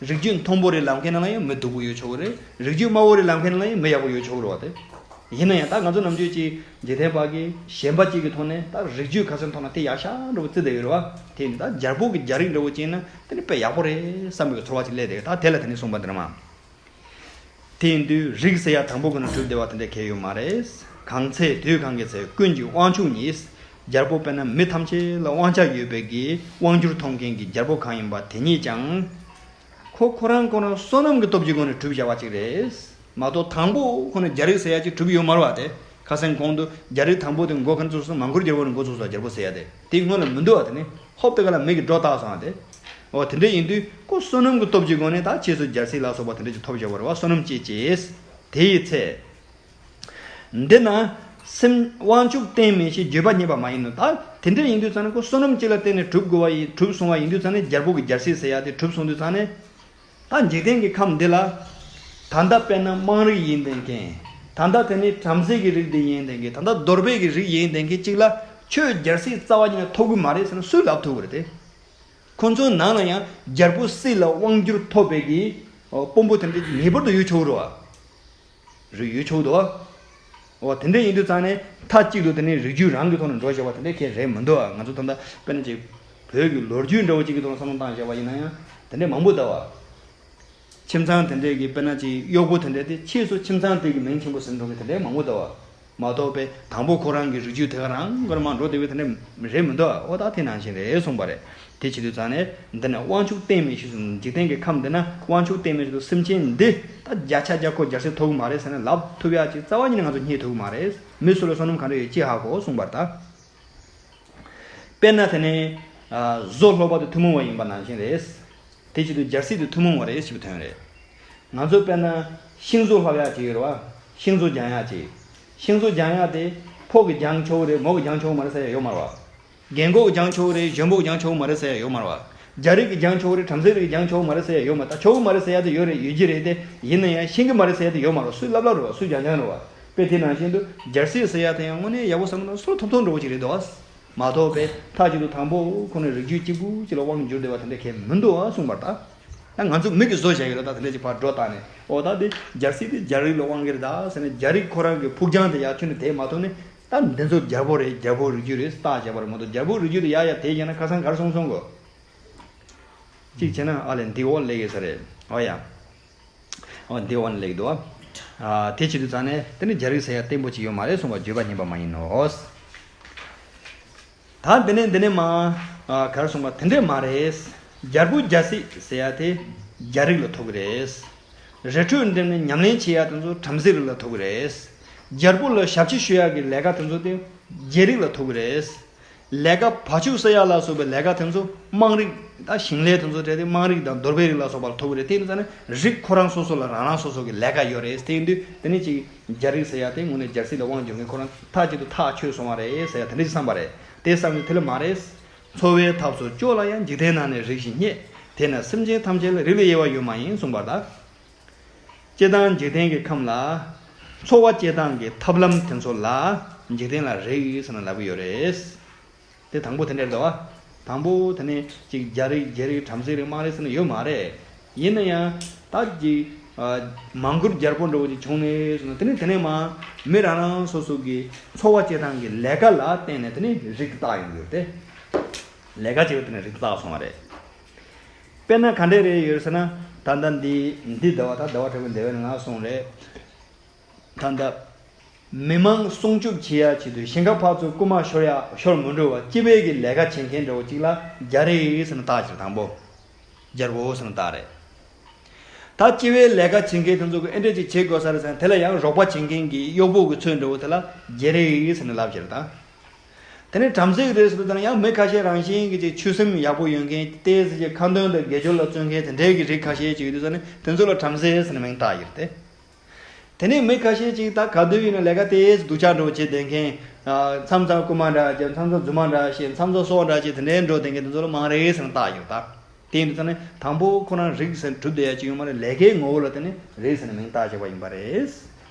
རིགས་རྒྱུད་མཐོན་པོ་རེ་ལབ་མཁན་ནང་ལ་ཡང་མི་སྡུག་པོ་ཡོད་ཆོག་གི་རེད། རིགས་རྒྱུད་དམའ་བོ་རེ་ལབ་མཁན་ནང་ལ་ཡང་མི་ཡག་པོ་ཡོད་ཆོག་གི་རེད་བ། དེ་ཡིན་ན་ཡང་ད་ང་ཚོ་ནམ་རྒྱུན་ཅིག་འཇིག་རྟེན་པ་གི་ཞེན་པ་གཅིག་གི་ཐོག་ནས་ད་རིགས་རྒྱུད་ཁ་སང་ཐོག་ན་དེ་ཡག་ཤག་འདྲ་བོ་བརྩི་བསྡད་ཡོད་རེད་བ། དེ་ཡིན་ད་རྒྱལ་པོ་གི་རྒྱལ་རིགས་འདྲ་བོ་ཅིག་ཡིན་ན་དེ་ནི་དཔེ་ཡག་པོ་རེད་བསམ་པའི་ཚོར་བ་ཅིག་སླེབས་བསྡད་ཡོད། ད་དེ་ལ་དེ་ནི་གསུངས་པ་འདི་རེད་མ། དེ་ཡིན་དུས་རིགས་ཟེར་ཡ་དང་པོ་ཁོ་ན་གྲུབ་བསྡད་པ་དེ་འདྲ་གལ་ཡོད་མ་རེད། གང་ཚེ་དུས་གང་གི་ཚེ་ཀུན་གྱི་དབང་ཕྱུག་ཉིད། རྒྱལ་པོ་དཔེར་ན་མི་ཐམས་ཅད་ལ་དབང་ཆ་ཡོད་པའི་གི་དབང་སྒྱུར་ཐོབ་མཁན་གྱི་རྒྱལ་པོ་གང་ཡིན་པ་དེ་ཉིད་ཀྱང་། ཁོ་ཁོ་རང་ཁོ་རང་བསོད་ནམས་ཀྱི་སྟོབས་ཀྱི་སྒོ་ནས་གྲུབ་བཞག་པ་ཅིག་རེད། མ་གཏོགས་དང་པོ་ཁོ་ན་རྒྱལ་རིགས་ཟེར་ཡ་ཅིག་གྲུབ་ཡོད་མ་རེད་བ། དེ་ཁ་སང་གོང་དུ་རྒྱལ་རིགས་དང་པོ་དེ་འགོ་ག་ནས་ཚུགས་སོང་། མང་བཀུར་རྒྱལ་པོ་ནས་འགོ་ཚུགས་སོང་། རྒྱལ་པོ་ཟེར་ཡ་དེ་དེའི་སྔོན་ལ་མི་འདུག་བ། དེ་ནི་ཧོབ་དེ་ག་ལ་མིག་གིས་སྒྲོ་བཏགས་སོང་བ། དེ་འོ་དེ་འདྲ་ཡིན་དུས་ཁོ་བསོད་ནམས་ཀྱི་སྟོབས་ཀྱི་སྒོ་ནས་ད་ཕྱིས་སུ་རྒྱལ་སྲིད་ལ་སོགས་པ་དེ་འདྲ་ཅིག་ཐོབ་བཞག་པ་རེད་བ། བསོད་ནམས་སྐྱེས་ཅེས། དེ་ཡི་ཚེ། འདི་ན་སེམས་དབང་ཕྱུག་གཏན་མེད་ཞེས་བརྗོད་པ་རྙེད་པ་མ་ཡིན་ནོ། ད་དེ་འདྲ་ཡིན་དུས་ཙང་ནས་ཁོ་བསོད་ནམས་གཅིག་ལ་བརྟེན་ནས་གྲུབ་དགོས་པ་ཡིན། གྲུབ་སོང་བ་ཡིན་དུས་ཙང་ནས་རྒྱལ་པོ་གི་རྒྱལ་སྲིད་ཟེར་ཡ་དེ་གྲུབ་སོང་དུས་ཙང་ནས། ད་འཇིག་རྟེན་གྱི་ཁམས་འདི་ལ་ད་ལྟ་དཔེར་ན་དམངས་རིགས་ཡིན་བསྡད་མཁན། ད་ལྟ་དེ་ནི་བྲམ་ཟེ་གི་རིགས་དེ་ཡིན་བསྡད་མཁན། ད་ལྟ་གདོལ་པའི་གི་རིགས་ཡིན་བསྡད་མཁན་གཅིག་ལ་ཁྱོད་རྒྱལ་སྲིད་རྩ་བ་ཉིད་ནས་ཐོབ་གི་མ་རེད་ཟེར་ན་སུས་ལབ་ཐུབ་གི་རེད་དེ། ཁོ་ཚོའི་ནང་ལ་ཡང་རྒྱལ་པོ་སྲིད་ལ་དབང་བསྒྱུར་ཐོབ་པའི་གི་དཔོན་པོ་དེ་འདྲ་ངེས་པར་དུ་ཡོད་ཆོག་རེད་བ། རིགས་ཡོད་ཆོག་འདུག་འོ་དེ་འདྲ་ཡིན་དུས་ཙང་ནས་མཐའ་གཅིག་ཏུ་དེ་ནས་རིགས་རྒྱུད་རང་གི་ཐོག་ནས་འགྲོ་བཞག་པ་དེ་འདྲ་གལ་རེད་མི་འདུག་ང་ཚོ་ད་ལྟ་དཔེར་ན་ཅིག་བོད་ཀྱི་ལོ་རྒྱུས་འདྲ་བོ་གཅིག་གི་ཐོག་ནས་བསམ་བློ་བཏང་བཞག་པ་ཡིན་ན་ཡང་དེ་འདྲ་མང་པོ་འདུག་བ། ཁྱིམ་ཚང་དེ་འདྲས་ཀྱི་དཔེར་ན་ཅིག་གཡོག་པོ་དེ་འདྲས་དེ་ཕྱིས་སུ་ཁྱིམ་ཚང་དེ་གི་མིང་ཆེན་པོ་ཟིན་འགྲོ་གི་དེ་འདྲས་མང་པོ་འདུག་བ། མ་གཏོགས་པའི་དང་པོ་ཁོ་རང་གི་རིགས་རྒྱུད་དེ་ག་རང་གར་མར་འགྲོ་བསྡད་པའི་དེ་འདྲ་རེད་མི་འདུག་འོ་ད་དེ་ནང་བཞིན་རེད་གསུངས་པ་རེད། དེ་བྱེད་དུས་ཙང་ནས་འདི་ནས་དབང་ཕྱུག་གཏན་མེད་ཞུས་སོང་། འཇིག་རྟེན་གྱི་ཁམས་འདི་ན་དབང་ཕྱུག་གཏན་མེད་ཞུས་སོང་། སེམས་ཅན་འདི་ད་བརྒྱ་ཆ་བརྒྱ་ཁོ་རྒྱལ་སྲིད་ཐོབ་གི་མ་རེད་ཟེར་ནས་ལབ་ཐུབ་ཡ་ཅིག་རྩ་བ་ཉིད་ནས་ང་ཚོ་རྙེད་ཐུབ་གི་མ་རེད། མི་སུ་ལ་བསོད་ནམས་ག་འདྲ་ཡོད་ཅི་ཧ་གོ་གསུངས་པར་ད། དཔེར་ན་དེ་ནས་ཨ་བཟོ་སློབ་པ་དེ་ཐུན་མོང་བ་ཡིན་པ་ནང་བཞིན་རེད། དེ་བྱེད་དུས་རྒྱལ་སྲིད་དེ་ཐུན་མོང་བ་རེད་ཞེས་པའི་དོན་རེད། ང་ཚོ་དཔེར་ན་ཤིང་བཟོ་ལྷག་ཡག་ཅིག་ཡོད་རེད་བ། ཤིང་བཟོ་སྦྱང་ཡག་ཅིག་ཤིང་བཟོ་སྦྱང་ཡག་དེ་ཕོ་གིས་སྦྱང་ཆོག་གི་རེད། མོ་གིས་སྦྱང་ཆོག་གི་མ་རེད་ཟེར་ཡག་ཡོད་མ་རེད་བ། རྒན་གོག་གིས་སྦྱང་ཆོག་གི་རེད། གཞོན་པོ་གིས་སྦྱང་ཆོག་གི་མ་རེད་ཟེར་ཡག་ཡོད་མ་རེད་བ། རྒྱ་རིགས་ཀྱིས་སྦྱང་ཆོག་གི་རེད། བྲམ་ཟེ་རིགས་ཀྱིས་སྦྱང་ཆོག་གི་མ་རེད་ཟེར་ཡག་ཡོད་མ་རེད། ད་ཆོག་གི་མ་རེད་ཟེར་ཡག་དེ་ཡོད་རེད། ཡོད་ཀྱི་རེད་དེ། ཡིན་ན་ཡང་ཤེས་ཀྱི་མ་རེད་ཟེར་ཡག་དེ་ཡོད་མ་རེད་བ། སུས་ལབ་ལབ་རེད་བ། སུས་སྦྱང་སྦྱང་རེད་བ། དཔེ་དེ་ནང་བཞིན་དུ་རྒྱལ་སྲིད་ཟེར་ཡག་དེ་ཡང་དངོས་གནས་ཡག་པོ་བསམ་ན་སུ་ལ་ཐོབ་ཐང་འདྲ་བོ་ཅིག་རེད་འདུག་བ། མ་གཏོགས་པའི་མཐའ་གཅིག་ཏུ་དང་པོ་ཁོ་ནས་རིགས་རྒྱུད་གཅིག་པུ་གཅིག་ལ་དབང་བསྒྱུར་བསྡད་པ་དེ་འདྲ་གལ་མི་འདུག་ཨ་གསུངས་པར་ད། ད་ང་ཚོ་མིག་གིས་བཟོ་བཞག་ཡོད་ལ་ད་དེ་འདྲ་ཅིག་ཕར་སྒྲོ་བཏགས་ནས་ཨོ་ད་དེ་རྒྱལ་སྲིད་དེ་རྒྱལ་རིགས་ལ་དབང་གི་རེད་ད་ཟེར་ནས་རྒྱལ་རིགས་ཁོ་རང་གི་ཕུགས་རྒྱང་དེ་ཡར་ཁྱོན་ནས་དེད་མ་ཐུབ་ནས་ད་འདི་ཚོ་རྒྱལ་པོ་རེད། རྒྱལ་པོ་རིགས་རྒྱུད་རེད་བཏགས་བཞག་པ་རེད་མ་གཏོགས་རྒྱལ་པོ་རིགས་རྒྱུད་དེ་ཡར་ཡར་དེད་བཞག་ན་ཁ་སང་ག་རེ་སོང་སོང་གོ། གཅིག་བྱས་ན་ཨ་ལས་འདི་འོག་སླེབས་ཡོད་ས་རེད། ཨོ་ཡ། འོ་འདི་འོག་ནས་སླེབས་འདུག་ཨ་དེ་བྱེད་དུས་ཙང་ནས་དེ་ནི་རྒྱལ་རིགས་ཟེར་ཡ་བརྟན་པོ་ཅིག་ཡོད་མ་རེད་གསུངས་པ་བརྗོད་པ་ཉན་པ་མ་ཡིན་ནོ། ད་འདི་ནས་འདི་ནས་མ་ག་རེ་གསུངས་པ་དེ་འདྲས་མ་རེད། རྒྱལ་པོ་རྒྱལ་སྲིད་ཟེར་ཡ་དེ་རྒྱལ་རིགས་ལ་ཐོབ་གི་རེད། རི་ཁྲོད་འགྲིམ་ནས་ཉམས་ལེན་བྱེད་ཡ་དེ་ཚོ་བྲམ་ཟེ་རིགས་ལ་ཐོབ་གི་རེད། རྒྱལ་པོ་ལ་ཞབས་ཕྱི་ཞུ་ཡ་གི་ལས་ཀ་དེ་ཚོ་དེ་རྒྱལ་རིགས་ལ་ཐོབ་གི་རེད། ལས་ཀ་བ་ཕྱུགས་ཟ་ཡ་ལ་སོགས་པའི་ལས་ཀ་དེ་ཚོ་དམངས་རིགས་དང་ཞིང་ལས་དེ་ཚོ་གྲས་དེ་དམངས་རིགས་དང་གདོལ་པའི་རིགས་ལ་སོགས་པ་ལ་ཐོབ་ཀྱི་རེད། དེ་ཡིན་ཙང་ནི་རིགས་ཁོ་རང་སོ་སོ་ལ་རང་རང་སོ་སོ་གི་ལས་ཀ་ཡོད་རེད། དེ་ཡིན་དུས་དེ་ནི་ཅིག་རྒྱལ་རིགས་ཟེར་ཡ་དེ་དངོས་གནས་རྒྱལ་སྲིད་ལ་དབང་སྒྱུར་མཁན་ཁོ་རང་མཐའ་གཅིག་ཏུ་ཐག་ཆོད་སོང་བ་རེད་ཟེར་ཡ་དེ་འདྲ་ཅིག་བསམ་པ་རེད། དེ་བསམ་ནས་དེ་ལ་མ་རེད། འཚོ་བའི་ཐབས་སུ་སྤྱོད་ལ་ཡང་འཇིག་རྟེན་ན་ནི་རིགས་བཞི་རྙེད། དེས་ན་སེམས་ཅན་ཐམས་ཅད་ལ་རིགས་ལས་དབྱེ་བ་ཡོད་མ་ཡིན་གསུངས་པར་གདའ། སྤྱིར་བཏང་འཇིག་རྟེན་གྱི་ཁམས་ལ་འཚོ་བ་སྐྱེལ་སྟངས་ཀྱི་ཐབས་ལམ་དེ་ཚོ་ལ་འཇིག་རྟེན་ལ་རིགས་ཟེར་ནས་ལབ་ཀྱི་ཡོད་རེད། དེ་དང་པོ་དེ་འདྲ་རེད་བ། དང་པོ་དེ་ནས་ཅིག་རྒྱལ་རིགས་རྒྱལ་རིགས་བྲམ་ཟེ་རིགས་དམངས་རིགས་ཟེར་ནས་ཡོད་མ་རེད། ཡིན་ན་ཡང་ད་ཅིག་མང་བཀུར་རྒྱལ་པོ་འདྲ་བོ་ཅིག་བྱུང་ནས་སོང་ན་དེ་ནས་དེ་ནས་མ་མི་རང་རང་སོ་སོ་གི་འཚོ་བ་སྐྱེལ་སྟངས་ཀྱི་ལས་ཀ་ལ་བརྟེན་ནས་དེ་ནས་རིགས་བཏགས་ཡོང་གི་ཡོད་དེ། ལས་ཀ་བྱེད་པ་དེ་ནས་རིགས་བཏགས་སོང་བ་རེད། དཔེར་ན་ག་འདྲས་རེད་ཡོད་ཟེར་ན། ད་ལྟ་འདི་འདི་ཟླ་བ་ད་ཟླ་བ་དྲུག་པའི་འདས་པའི་ནང་ལ་སོང་རེད། ད་ལྟ་མི་མང་སྲུང་སྐྱོབ་བྱེད་ཡ་ཆེད་དུ་ཞིང་ཁ་ཕར་ཚུར་རྐུ་མ་ཤོར་ཡ་ཤོར་མི་འགྲོ་བ་སྤྱི་པའི་གི་ལས་ཀ་བྱེད་མཁན་འདྲ་བོ་གཅིག་ལ་རྒྱལ་རིགས་ཟེར་ནས་བཏགས་ཕྱིར་དང་པོ། རྒྱལ་པོ་ཟེར་ནས་བཏགས་རེད། ད་སྤྱི་པའི་ལས་ཀ་བྱེད་མཁན་དེ་ཚོ་གི་ཨེ་འདྲས་ཅིག་བྱེད་དགོས་ས་རེད་ཟེར་ན་དེ་ལ་ཡང་རོགས་པ་བྱེད་མཁན་གྱི་གཡོག་པོ་གི་ཚོད་འདྲ་བོ་དེ་ལ་རྒྱལ་རིགས་ཟེར་ནས་ལབ་ཕྱིར་དང་། དེ་ནས་བྲམ་ཟེ་གི་རིགས་སུ་དང་ཡང་མི་ཁ་ཤས་རང་བཞིན་གྱི་ཅིག་ཆོས་སེམས་ཡག་པོ་ཡོད་མཁན་ཏོག་ཙམ་ཅིག་ཁ་འདོན་དང་དགེ་སྦྱོར་ལ་བརྩོན་མཁན་དེ་འདྲའི་གི་རིགས་ཁ་ཤས་ཅིག་ཡོད་དུས་ཙང་ནས་དེ་ཚོ་ལ་བྲམ་ཟེ་ཟེར་ནས་མིང་བཏགས་ཡོད་དེ། དེ་ནས་མི་ཁ་ཤས་ཅིག་ད་ག་དུས་ཡིན་ན་ལས་ཀ་ཏོག་ཙམ་སྡུག་ཅག་འདྲ་བོ་བྱེད་བསྡད་མཁན། མཚམས་མཚམས་རྐུ་མ་འདྲ་བྱེད། མཚམས་མཚམས་རྫུན་མ་འདྲ་བཤད། མཚམས་མཚམས་སྲོག་འདྲ་བཅད། དེ་འདྲའི་འགྲོ་བསྡད་མཁན་དེ་ཚོ་ལ་དམངས་རིགས་ཟེར་ནས་བཏགས་ཡོད་ད། དེ་ཡིན་དུས་ཙང་ནས་དང་པོ་ཁོ་རང་རིགས་ཟེར་གྲུབ་བསྡད་ཡ་ཅིག་ཡོད་མ་རེད། ལས་ཀའི་ངོ་བོ་ལ་བརྟེན་ནས་རིགས་ཟེར་ནས་མིང་བཏགས་བཞག་པ་ཡིན་པ་རེད།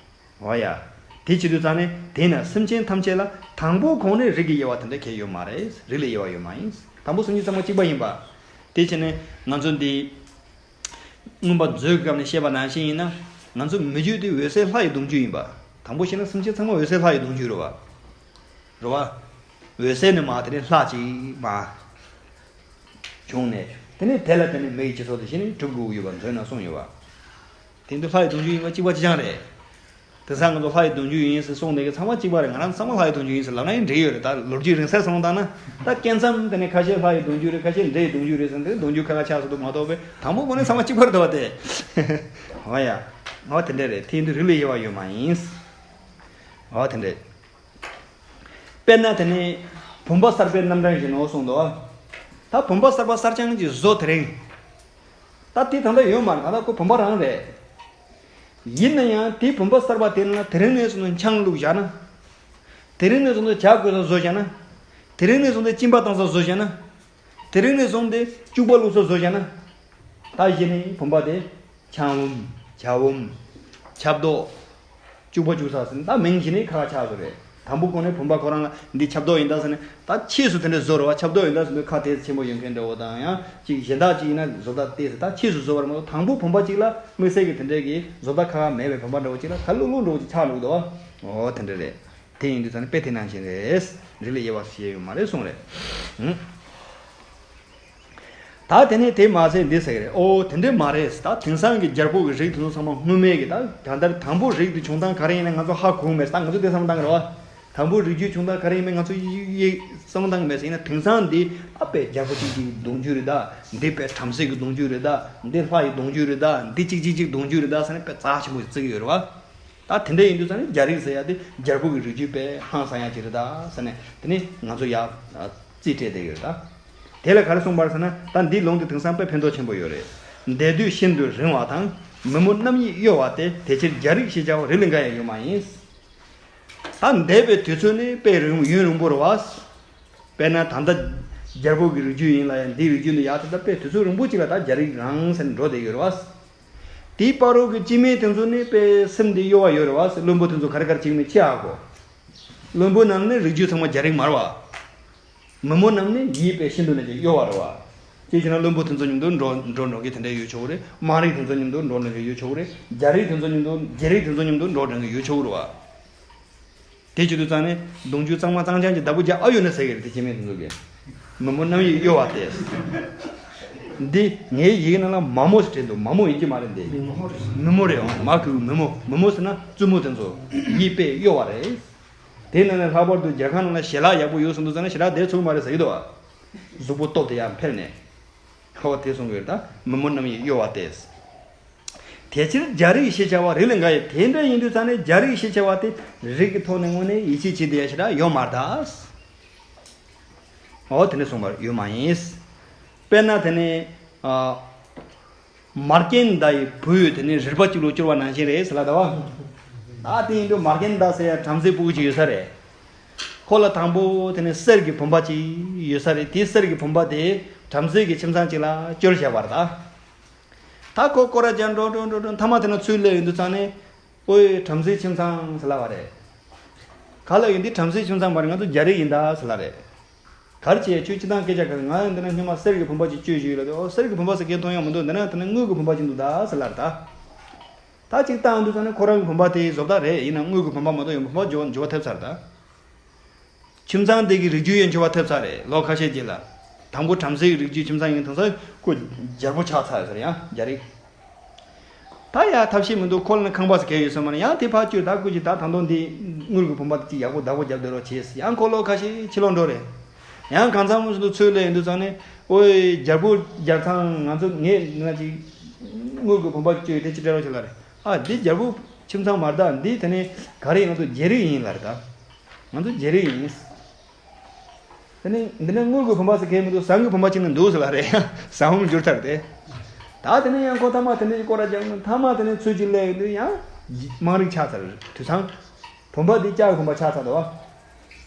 འོ་ཡ། དེ་བྱེད་དུས་ཙང་ནས་དེས་ན་སེམས་ཅན་ཐམས་ཅད་ལ་དང་པོ་གོང་ནས་རིགས་ཀྱི་དབྱེ་བ་དེ་འདྲ་གང་ཡང་ཡོད་མ་རེད། རིགས་ལས་དབྱེ་བ་ཡོད་མ་ཡིན། དང་པོ་སེམས་ཅན་ཚང་མ་གཅིག་པ་ཡིན་པ། དེ་བྱས་ནས་ང་ཚོ་འདི་མངོན་པ་མཛོད་ཀྱི་སྐབས་ནས་བཤད་པ་ནང་བཞིན་ཡིན་ན། ང་ཚོ་མི་རྒྱུད་དེ་འོད་གསལ་ལྷ་ཡི་གདུང་རྒྱུད་ཡིན་པ། དང་པོ་བཤད་ན་སེམས་ཅན་ཚང་མ་འོད་གསལ་ལྷ་ཡི་གདུང་རྒྱུད་རེད་བ། རེད་བ། འོད་གསལ་ནས་མར་དེ་ནས་ལྷ་ཅིག་མར་བྱུང་ནས། དེ་ནས་དེ་ལ་བརྟེན་ནས་མི་ཡི་སྤྱི་ཚོགས་དེ་བཞིན་གྲུབ་དགོས་ཀྱི་ཡོད་པ་མཛོད་ནང་གསུངས་ཡོད་པ། དེ་འདི་ལྷ་ཡི་གདུང་རྒྱུད་ཡིན་པ་གཅིག་པ་གཅིག་རྐྱང་རེད། དེང་སང་ང་ཚོ་ལྷ་ཡི་གདུང་རྒྱུད་ཡིན་ཟེར་གསུངས་ནས་ཀྱི་ཚང་མ་གཅིག་པ་རེད། ང་རང་ཚང་མ་ལྷ་ཡི་གདུང་རྒྱུད་ཡིན་ཟེར་ལབ་ན་ཡང་འགྲིག་ཡོད་རེད། ད་ལོ་རྒྱུས་རིང་ས་སོང་བཏང་ན། ད་སྐབས་མཚམས་དེ་ནས་ཁ་ཤས་ལྷ་ཡི་གདུང་རྒྱུད་རེད། ཁ་ཤས་འདྲེ་ཡི་གདུང་རྒྱུད་རེད་ཟེར་ནས་གདུང་རྒྱུད་ཁ་ཁ་ཆགས་སོང་འདུག་མ་གཏོགས་པས་དང་པོ་གོང་ནས་ཚང་མ་གཅིག་པ་རེད་དོ་དེ། འོ་ཡ། འོ་དེ་འདྲ་རེད། དེ་ཡིན་དུས་རིགས་ལས་དབྱེ་བ་ཡོད་མ་ཡིན། འོ་དེ་འདྲ། དཔེར་ན་དེ་ནས་བུམ་པ་གསར་པའི་རྣམ་གྲངས་བཞིན་ནོ་གསུངས་འདུག་ད་བུམ་པ་གསར་པ་གསར་རྐྱང་གྱི་བཟོ་དེ་རིང་། ད་དེ་ད་ལྟ་ཡོད་མ་རེད། ད་ལྟ་ཁོ་བུམ་པ་རང་རེད། ཡིན་ན་ཡང་དེ་བུམ་པ་གསར་པ་དེ་ནང་དེ་རིང་ནས་བཟུང་ནས་ཆང་བླུགས་བཞག་ན། དེ་རིང་ནས་བཟུང་ནས་ཇ་བསྐོལ་ས་བཟོ་བཞག་ན། དེ་རིང་ནས་བཟུང་སྟེ་གཅིན་པ་བཏང་ས་བཟོ་བཞག་ན། དེ་རིང་ནས་བཟུང་སྟེ་བཅུག་པ་བླུགས་ས་བཟོ་བཞག་ན། ད་གཞི་ནས་བུམ་པ་དེ་ཆང་བུམ། ཇ་བུམ། ཆབ་རྡོག་བཅུག་པ་བཅུག་ས་ཟེར་ནས་ད་མིང་གཞི་ནས་ཁ་ཁ་ཆགས་སོང་རེད། དང་པོ་གོང་ནས་བུམ་པ་ཁོ་རང་ལ་འདི་ཆབ་རྡོག་ཡིན་ད་ཟེར་ནས། ད་ཕྱིས་སུ་དེ་འདྲ་བཟོ་རེད་བ། ཆབ་རྡོག་ཡིན་ད་ཟེར་ནས་ཁ་ཏོག་ཙམ་ཆེན་པོ་ཡོད་མཁན་འདྲ་བོ་དང་། ཡང་ཅིག་གཞན་དག་ཅིག་ཡིན་ན་བཟོ་ལྟ་ཏོག་ཙམ། ད་ཕྱིས་སུ་བཟོ་བར་མ་གཏོགས་དང་པོ་བུམ་པ་གཅིག་ལ་དམིགས་བསལ་གྱི་དེ་འདྲའི་གི་བཟོ་ལྟ་ཁ་ཁ་མེད་པའི་བུམ་པ་འདྲ་བོ་གཅིག་ལ་ཁ་བླུགས་བླུགས་འདྲ་བོ་ཅིག་ཆགས་འདུག་འདུག་འོ་དེ་འདྲ་རེད། དེ་ཡིན་དུས་ཙང་ནས་དཔེ་དེ་ནང་བཞིན་རེད། རིགས་ལས་དབྱེ་བ་ཞེས་ཡོད་མ་རེད་གསུངས་རེད། ཨང་། ད་དེ་ནས་དེ་མ་ཟད་འདི་ཟེར་གི་རེད། ཨོ་དེ་འདྲས་མ་རེད། ད་དེང་སང་གི་རྒྱལ་པོ་གི་རིགས་དེ་ཚོ་ཚང་མ་སྔོན་མའི་གི་ད་ད་ལྟར་དང་པོ་རིགས་དེ་བྱུང་སྟངས་ག་རེ་ཡིན་ན་ང་ཚོ་ཧ་གོ་གི་མེད། ད་ང་ཚོ་དེ་བསམ་བཏང་གི་རེད་བ། དང་པོ་རིགས་རྒྱུད་བྱུང་སྟངས་ག་རེ་ཡིན་མིན་ང་ཚོ་ཡི་ཡི་བསམ་བཏང་གི་མེད་ཟེར་ཡིན་ན། དེང་སང་འདི་ཨ་དཔེ་རྒྱལ་པོ་གཅིག་གཅིག་གདུང་རྒྱུད་རེད་ད། འདི་དཔེ་བྲམ་ཟེ་གི་གདུང་རྒྱུད་རེད་ད། འདི་ལྷ་ཡི་གདུང་རྒྱུད་རེད་ད། འདི་གཅིག་གཅིག་གཅིག་གདུང་རྒྱུད་རེད་ད་ཟེར་ནས་དཔེ་རྩ་ཆེན་པོ་ཞིག་བརྩི་གི་ཡོད་རེད་བ། ད་དེ་འདྲ་ཡིན་དུས་ཙང་ནས་རྒྱ་རིགས་ཟེར་ཡ་དེ་རྒྱལ་པོ་གི་རིགས་རྒྱུད་དཔེ་ཧང་སང་ཡ་ཅིག་རེད་ད་ཟེར་ནས། དེ་ནས་ང་ཚོ་ཡ་རྩིས་སྤྲད་བསྡད་ཡོད་རེད་ད། དེ་ལ་ག་རེ་གསུངས་པ་རེད་ཟེར་ན། ད་འདིའི་ལུང་དེ་དེང་སང་དཔེ་ཕན་ཐོགས་ཆེན་པོ་ཡོད་རེད། འདས་དུས་ཤིན་ཏུ་རིང་བ་དང་། མི་མོ་རྣམ་གཡེང་གཡོ་བ་སྟེ། དེ་ཕྱིར་རྒྱ་རིགས་ཞེས་བྱ་བ་རིགས་ལས་འགའ་ཡང་ཡོད་མ་ཡིན། ད་འདས་པའི་དུས་ཚོད་ནི་དཔེ་རིང་ཡུན་རིང་པོ་རེད་བ། དཔེར་ན་ད་ལྟ་རྒྱལ་པོ་གི་རིགས་རྒྱུད་ཡིན་ལ་ཡང་འདིའི་རིགས་རྒྱུད་འདི་ཡར་ད་ལྟ་དཔེ་དུས་ཚོད་རིང་པོ་ཅིག་ལ་ད་རྒྱ་རིགས་རང་ཟེར་ནས་འགྲོ་བསྡད་ཡོད་རེད་བ། དེའི་བར་དུ་གི་སྐྱེ་དམན་དེ་ཚོ་ནི་དཔེ་སེམས་འདི་གཡོ་བ་ཡོད་རེད་བ། བློན་པོ་དེ་ཚོ་ག་རེ་ག་རེ་བྱེད་ཀྱི་མེད་ཅི་ཧ་གོ། བློན་པོ་རྣམས་ནི་རིགས་རྒྱུད་ཚང་མ་རྒྱ་རིགས་མ་རེད་བ། མི་མོ་རྣམས་ནི་ཡིད་དཔེ་ཤིན་ཏུ་ནས་ཀྱང་གཡོ་བ་རེད་བ། ཅིའི་ཕྱིར་ན་བློན་པོ་དེ་ཚོ་མཉམ་དུ་འགྲོ་འགྲོ་འགྲོ་གི་དེ་འདྲ་ཡོད་ཆོག་གི་རེད། དམངས་རིགས་དེ་ཚོ་མཉམ་དུ་འགྲོ་འགྲོ་གི་ཡོད་ཆོག་གི་རེད། རྒྱ་རིགས་དེ་ཚོ་མཉམ་དུ་རྒྱ་རིགས་དེ་ཚོ་མཉམ་དུ་འགྲོ་འགྲོ་གི་ཡོད་ཆོག་གི་རེད་བ། དེ་བྱེད་དུས་ཙང་ནས་གདུང་རྒྱུད་གཙང་མ་གཙང་རྐྱང་གི་བདག་པོ་རྒྱག་ཨ་ཡོད་ན་ཟེར་གི་རེད། དེ་སྐྱེ་དམན་དེ་ཚོ་གིས། མི་མོ་རྣམ་གཡེང་གཡོ་བ་སྟེ། འདི་ངའི་ཡི་གེ་ནང་ལ་མ་མོ་ཞེས་བྲིས་འདུག་མ་མོ་ཡིན་གྱི་མ་རེད་འདི། མི་མོ་རེད། མི་མོ་རེད་ཨང་། མ་གི་གུ་མི་མོ། མི་མོ་ཟེར་ན་བཙུན་མོ་དེ་ཚོ། ཡིད་དཔེ་གཡོ་བ་རེད། དེ་ནང་ནས་ལྷག་པར་དུ་རྒྱལ་ཁང་ནང་ལ་ཞལ་ལག་ཡག་པོ་ཡོད་གསུངས་འདུག་ཟེར་ན་ཞལ་ལག་བསྡད་ཚུགས་མ་རེད་ཟེར་གྱི་འདུག་བ། གཟུགས་པོ་སྟོབས་དེ་ཡར་འཕེལ་ནས། ཧོ་དེ་གསུང་གི་ཡོད་རེད་ད། མི་མོ་རྣམ་གཡེང་གཡོ་བ་སྟེ། དེ་ཕྱིར་རྒྱ་རིགས་ཞེས་བྱ་བ་རིགས་ལས་འགའ་ཡོད། དེ་འདྲ་ཡིན་དུས་ཙང་ནས་རྒྱ་རིགས་ཞེས་བྱ་བ་དེ་རིགས་ཀྱི་ཐོག་ནས་དངོས་གནས་ཡིད་ཆེས་བྱེད་བསྡད་ཡ་ཞེ་དྲག་ཡོད་མ་རེད་ད། འོ་དེ་འདྲ་གསུངས་པ་ཡོད་མ་ཡིན། དཔེར་ན་དེ་ནས་ཨ། མར་གྱེན་ཟླ་ཡི་བུ་ཡོད་དེ་ནི་རུས་པ་གཅིག་ལུ་གྱུར་པ་ནང་བཞིན་རེད་ཟེར་ལ་ད་བ། ད་དེ་ཡིན་དུས་མར་གྱེན་ཟླ་ཟེར་ཡ་བྲམ་ཟེ་ཕྲུ་གུ་གཅིག་ཡོད་ས་རེད། ཁོ་ལ་དང་པོ་དེ་ནི་གསེར་གྱི་བུམ་པ་གཅིག་ཡོད་ས་རེད། དེའི་གསེར་གྱི་བུམ་པ་དེ་བྲམ་ཟེ་གི་ཁྱིམ་ཚང་གཅིག་ལ་བཅོལ་བཞག་པ་རེད་ད། ད་ཁོ་སྐོར་ར་རྒྱག་འགྲོ་འགྲོ་འགྲོ་འགྲོ་མཐའ་མ་དེ་ན་ཚུར་སླེབས་ཡོང་དུས་ཙང་ནས། ཨོའི་བྲམ་ཟེ་ཁྱིམ་ཚང་ཟེར་ལབ་པ་རེད། ག་ལ་ཡིན་འདི་བྲམ་ཟེ་ཁྱིམ་ཚང་མ་རེད། ང་ཚོ་རྒྱ་རིགས་ཡིན་ད་ཟེར་ལབ་རེད། ག་རེ་བྱས་ཁྱོད་སྤྱིར་བཏང་སྐད་ཆ་ག་རེ། ང་འདི་ན་སྔོན་མ་གསེར་གྱི་བུམ་པ་ཅིག་བཅོལ་ཞུས་ལབ་དུས། ཨོ་གསེར་གྱི་བུམ་པ་ཟེར་མཁན་མཐོང་ཡོང་མི་འདུག་འདི་ན་དེ་ན་དངུལ་གྱི་བུམ་པ་ཅིག་འདུག་ད་ཟེར་ལབ་རེད་ད། ད་ཅིག་བཏང་དུས་ཙང་ནས་ཁོ་རང་གི་བུམ་པ་དེ་བཟོ་ལྟ་རེད། ཡིན་ན་དངུལ་གྱི་བུམ་པ་མ་གཏོགས་ཡང་བུམ་པ་འགྱུར་བ་འགྱུར་བ་ཐེབས་ཚར་ད། ཁྱིམ་ཚང་དེ་གི་རིགས་རྒྱུད་ཡང་འགྱུར་བ་ཐེབས་ཚར་རེད། ལོ་ཁ་ཤས་རྗེས་ལ། དང་པོ་བྲམ་ཟེ་གི་རིགས་རྒྱུད་ཁྱིམ་ཚང་ཡིན་དང་ས་ཁོ་རྒྱལ་པོ་ཆགས་ཚར་ཡོད་ས་རེད་ཡང་རྒྱ་རིགས། ད་ཡ་ཐབས་ཤེས་མི་འདུག་ཁོ་ལ་ནི་ཁང་པ་ཟེར་གང་ཡོད་ས་མ་རེད། ཡང་དེ་ཕར་བསྐྱུར། ད་སྐུ་མཁྱེན་ད་ད་དུང་འདི་དངུལ་གྱི་བུམ་པ་དེ་ཅིག་ཡག་པོ་བདག་པོ་རྒྱབ་སྡོད་རོགས་བྱེད། ཡང་ཁོ་ལོ་ཁ་ཤས་ཕྱི་ལོགས་འགྲོ་རེད། ཡང་གང་འཚམ་མོ་ཞིག་ཏུ་ཚུར་སླེབས་ཡོང་དུས་ཙང་ནས། ཨོའི་རྒྱལ་པོ་རྒྱལ་ཚང་ང་ཚོ་ངས་ང་ཅིག་དངུལ་གྱི་བུམ་པ་བཅོལ་ཡོད་དེ་ཅི་སྤྲད་རོགས་བྱེད་ལབ་རེད། ཨ་འདི་རྒྱལ་པོ་ཁྱིམ་ཚང་མ་རེད་ད། འདི་དེ་ནས་ག་རེ་ཡིན། ང་ཚོ་རྒྱ་རིགས་ཡིན་ལབ་རེད་ད། ང་ཚོ་རྒྱ་རིགས་ཡིན། དེ་ནས་འདི་ནས་དངུལ་གྱི་བུམ་པ་ཟེར་མཁན་མི་འདུག་ཟངས་ཀྱི་བུམ་པ་ཅིག་ནི་འདུག་ཟེར་ལབ་རེད། ཟངས་བུམ་འགྱུར་ཚར་ཏེ། ད་དེ་ནས་ཡང་ཁོ་ཐ་མ་དེ་འདྲ་ཞིག་སྐོར་ར་རྒྱག་ནས་ཐ་མ་དེ་ནས་ཚུར་ཅིག་སླེབས་ཡོང་དུས་ཡང་དམངས་རིགས་ཆགས་ཚར་དུས་ཙང་། བུམ་པ་འདི་ལྕགས་ཀྱི་བུམ་པ་ཆགས་ཚར་འདུག་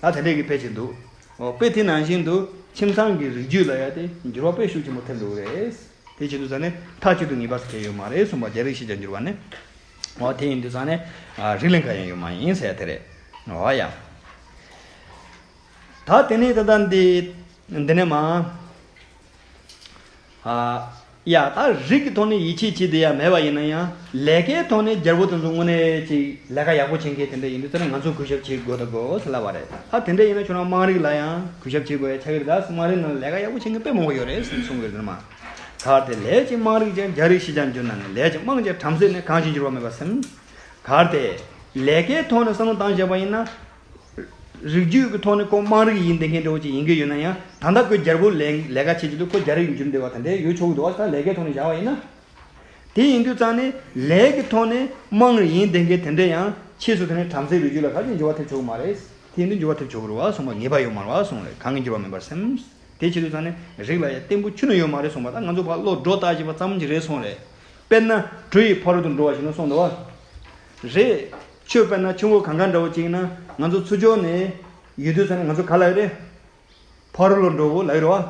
བ། ད་དེ་འདྲས་ཀྱི་དཔེ་ཅིག་འདུག་འོ་དཔེ་དེ་ནང་བཞིན་དུ་ཁྱིམ་ཚང་གི་རིགས་རྒྱུད་ལ་ཡང་དེ་འགྱུར་བ་དཔེ་ཤུགས་ཆེན་པོ་ཐེབས་འགྲོ་གི་རེད། དེ་བྱེད་དུས་ཙང་ནས་མཐའ་གཅིག་ཏུ་ངེས་པ་ཟེར་མཁན་ཡོད་མ་རེད་གསུངས་པ། རྒྱལ་རིགས་ཤེས་བྱ་འགྱུར་བ་ནས། འོ་དེ་ཡིན་དུས་ཙང་ནས་རིགས་ལས་འགའ་ཡང་ཡོད་མ་ཡིན་ཟེར་ཡ་དེ་རེད། འོ་ཡ། ད་དེ་ནས་ད་ལྟ་འདི་འདི་ནས་མ། ཨ། ཡ་ད་རིགས་ཀྱི་ཐོག་ནས་ཡིད་ཆེས་བྱེད་དེ་ཡ་མེད་པ་ཡིན་ན་ཡང་ལས་ཀའི་ཐོག་ནས་རྒྱལ་པོ་དེ་ཚོ་དངོས་གནས་ཅིག་ལས་ཀ་ཡག་པོ་བྱེད་མཁན་དེ་འདྲ་ཡིན་དུས་ཙང་ནས་ང་ཚོ་གུས་ཞབས་བྱེད་དགོས་དང་དགོས་ཟེར་ལབ་པ་རེད། ད་དེ་འདྲ་ཡིན་ན་ཁྱོད་རང་དམངས་རིགས་ལ་ཡང་གུས་ཞབས་བྱེད་དགོས་ཡ་ཆགས་ཀྱི་རེད། ད་དམངས་རིགས་ནང་ལས་ཀ་ཡག་པོ་བྱེད་མཁན་དཔེ་མང་པོ་ཡོད་རེད་ཟེར་གསུང་གི་རེད་མ། གལ་ཏེ་ལས་ཀྱི་དམངས་རིགས་ཀྱང་རྒྱལ་རིགས་ཤེས་བྱར་འགྱུར་ན་ནི། ལས་ཀྱི་དམངས་ཀྱང་བྲམ་ཟེ་ནི། གང་ཞིག་འགྱུར་བ་མེད་པར་སེམས། གལ་ཏེ་ལས་ཀའི་ཐོག་ནས་བསམ་བློ་བཏང་བྱས་པ་ཡིན་ན། རིགས་རྒྱུད་ཀྱི་ཐོག་ནས་ཁོ་དམངས་རིགས་ཡིན་བསྡད་མཁན་འདྲ་བོ་ཅིག་ཡིན་གྱི་ཡོད་ན་ཡང་། ད་ལྟ་ཁོས་རྒྱལ་པོ་ལས་ལས་ཀ་བྱེད་ཀྱི་འདུག་ཁོ་རྒྱལ་རིགས་འགྱུར་བདེ་བ་དེ་འདྲའི་ཡོད་ཆོག་གི་འདུག་བ། ད་ལས་ཀའི་ཐོག་ནས་བཞག་པ་ཡིན་ན། དེ་ཡིན་དུས་ཙང་ནས་ལས་ཀྱི་ཐོག་ནས་དམངས་རིགས་ཡིན་བསྡད་མཁན་དེ་འདྲ་ཡང་ཕྱིས་སུ་དེ་ནས་བྲམ་ཟེའི་རིགས་རྒྱུད་ལ་ག་ཚོད་འགྱུར་བ་ཐེབས་ཆོག་གི་མ་རེད། དེ་ཡིན་དུས་འགྱུར་བ་ཐེབས་ཆོག་གི་རེད་བ་གསུངས་པ། ངེས་པ་ཡོད་མ་རེད་བ་གསུངས་རེད། གང་གིས་འགྱུར་བ་མིན་པར་སེམས། དེ་བྱེད་དུས་ཙང་ནས་རིགས་ལ་ཡང་བརྟན་པོ་ཁྱོན་ནས་ཡོད་མ་རེད་གསུངས་པ། ད་ང་ཚོ་ཕར་བློ་སྒྲོ་བཏགས་བྱས་པ་ཙམ་གྱིས་རེད་གསུངས་རེད། དཔེར་ན་གྲུ་ཡིས་ཕ་རོལ་ཏུ་འགྲོ་བ་བཞིན་ནོ་གསུངས་འདུག་བ། རེད། ཁྱོད་དཔེར་ན་ཆུ་མགོ་གངས་དཀར་འདྲ་བོ་ཅིག་ཡིན་ན། ང་ཚོ་ཚུར་ཕྱོགས་ནས་ཡོད་དུས་ཙང་ནས་ང་ཚོ་ག་ལ་ཡོད་རེད། ཕ་རོལ་ལ་འགྲོ་དགོས་ལབ་ཡོད་རེད་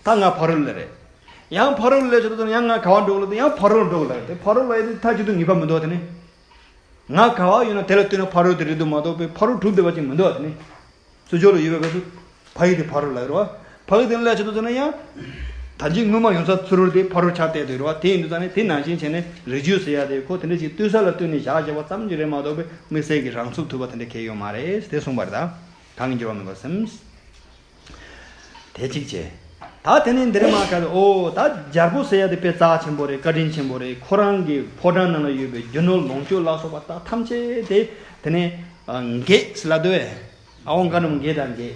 བ། ད་ང་ཕ་རོལ་ལ་རེད། ཡང་ཕ་རོལ་ལ་བྱེད་དུས་ཙང་ནས་ཡང་ང་ག་པར་འགྲོ་དགོས་ལབ་དུས་ཡང་ཕ་རོལ་ལ་འགྲོ་དགོས་ལབ་ཡོད་དེ། ཕ་རོལ་ལ་ཡོད་དུས་མཐའ་གཅིག་ཏུ་ངེས་པ་མི་འདུག་བ། དེ་ནས། ང་ག་པར་ཡོད་ན་དེ་ལ་ལྟོས་ན་ཕ་རོལ་དེ་རེད་འདུག་མ་གཏོགས་པའི་ཕ་རོལ་གྲུབ་བསྡད་པ་ཅིག་མི་འདུག་བ། དེ་ནི་ཚུར་ཕྱོགས་ལ་ཡོད་པའི་ཕ་ཡུལ་དེ་ཕ་རོལ་ལ་ཡོད་རེད་བ། ཕ་ཡུལ་དེ་ལ་ཆ་མཚོན་ན་ཡང་། ད་ཅི་སྔོན་མ་ཡོང་ས་ཚུར་རོལ་དེ་ཕ་རོལ་ཆགས་བསྡད་དེ་རེད་བ། དེ་ཡིན་དུས་ཙང་ནས་དེ་ནང་བཞིན་བྱས་ནས་རིགས་རྒྱུད་ཟེར་ཡ་དེ་ཁོ་དེ་འདྲ་ཅིག་ལྟོས་ས་ལ་ལྟོས་ནས་བཞག་བྱས་པ་ཙམ་གྱིས་རེད་མ་གཏོགས་པའི་དམིགས་བསལ་གྱི་རང་ཚུགས་ཐུབ་པ་དེ་འདྲ་གང་ཡང་ཡོད་མ་རེད་དེ་གསུངས་པ་རེད། ད་གང་གིས་འགྱུར་བ་མིན་པར་སེམས། དེ་གཅིག་བྱས། ད་དེ་ནས་འདིར་མ་ག་ཨོ་ད་རྒྱལ་པོ་ཟེར་ཡ་དེ་དཔེ་རྩ་ཆེན་པོ་རེད། བཀའ་དྲིན་ཆེན་པོ་རེད། ཁོ་རང་གི་ཕོ་བྲང་ནང་ལ་ཡོད་པའི་རྒྱུ་ནོར་ལོངས་སྤྱོད་ལ་སོགས་པ་ད་ཐམས་ཅད་དེ་དེ་ནས་འགྱེད་ཟེར་ལབ་འདུག་བས། ཨའོ་ག་ནོམ་འགྱེད་དང་འགྱེད།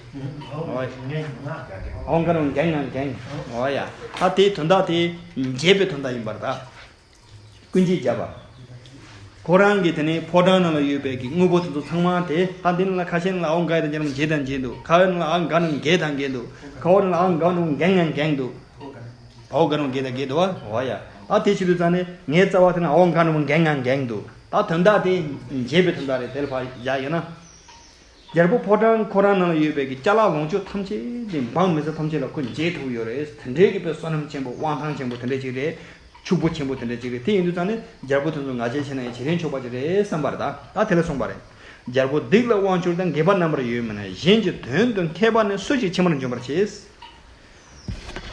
ཨའོ་ག་ནོམ་འགྱེད་ང་འགྱེད། ཨོ་ཡ། ད་དེའི་དོན་དག་དེ་འགྱེད་པའི་དོན་དག་ཡིན་པར་ད། ཀུན་གྱིས་བརྒྱབ་པ། ཁོ་རང་གི་དེ་ནས་ཕོ་བྲང་ནང་ལ་ཡོད་པའི་གི་དངོས་པོ་དེ་ཚོ་ཚང་མ་དེ་ད་འདི་ནང་ལ་ཁ་ཤས་ནང་ལ་ཨའོ་ག་ཡ་དང་འགྱེད་ནོམ་འགྱེད་དང་འགྱེད་འདུག་ཁ་བའི་ནང་ལ་ཨའོ་ག་ནོམ་འགྱེད་དང་འགྱེད་འདུག་ཁ་བའི་ནང་ལ་ཨའོ་ག་ནོམ་འགྱེད་ང་འགྱེད་འདུག་ཨའོ་ག་ནོམ་འགྱེད་དང་འགྱེད་འདུག་བ། ཨོ་ཡ། ད་དེ་བྱེད་དུས་ཙང་ནས་ངའི་རྩ་བ་དེ་ནས་ཨའོ་ག་ནོམ་འགྱེད་ང་འགྱེད་འདུག་ད་དོན་དག་དེ་འགྱེད་པའི་དོན་དག་རེད། དེ་ལ་ཕར་བཞག་ཡོད་ན། རྒྱལ་པོ་ཕོ་བྲང་ཁོ་རང་ནང་ལ་ཡོད་པའི་གི་ཅ་ལག་ལོངས་སྤྱོད་ཐམས་ཅད་དེ་འབངས་མི་སེར་ཐམས་ཅད་ལ་ཁོ་འཇལ་ཐུབ་ཡོད་རེད། དེ་འདྲའི་གི་དཔེ་བསོད་ནམས་ཆེན་པོ་དབང་ཐང་ཆེན་པོ་དེ་འདྲ་ཅིག་རེད། ཕྱུག་པོ་ཆེན་པོ་དེ་འདྲ་ཅིག་རེད། དེ་ཡིན་དུས་ཙང་ནས་རྒྱལ་པོ་དེ་ཚོ་ང་རྒྱལ་ཆེ་ན་ཡང་བྱེད་རན་ཆོག་པ་ཅིག་རེད་བསམ་པ་རེད། ད་ད་དེ་ལ་གསུངས་པ་རེད། རྒྱལ་པོ་སྡིག་ལ་དབང་ཕྱུག་དང་། དགེ་བ་རྣམ་པར་ཡོད་མིན་ན། གཞན་གྱི་དོན་དུ་མཁས་པ་ནི། སུ་ཞིག་ཕྱི་མར་འཇོམས་པར་བྱེད།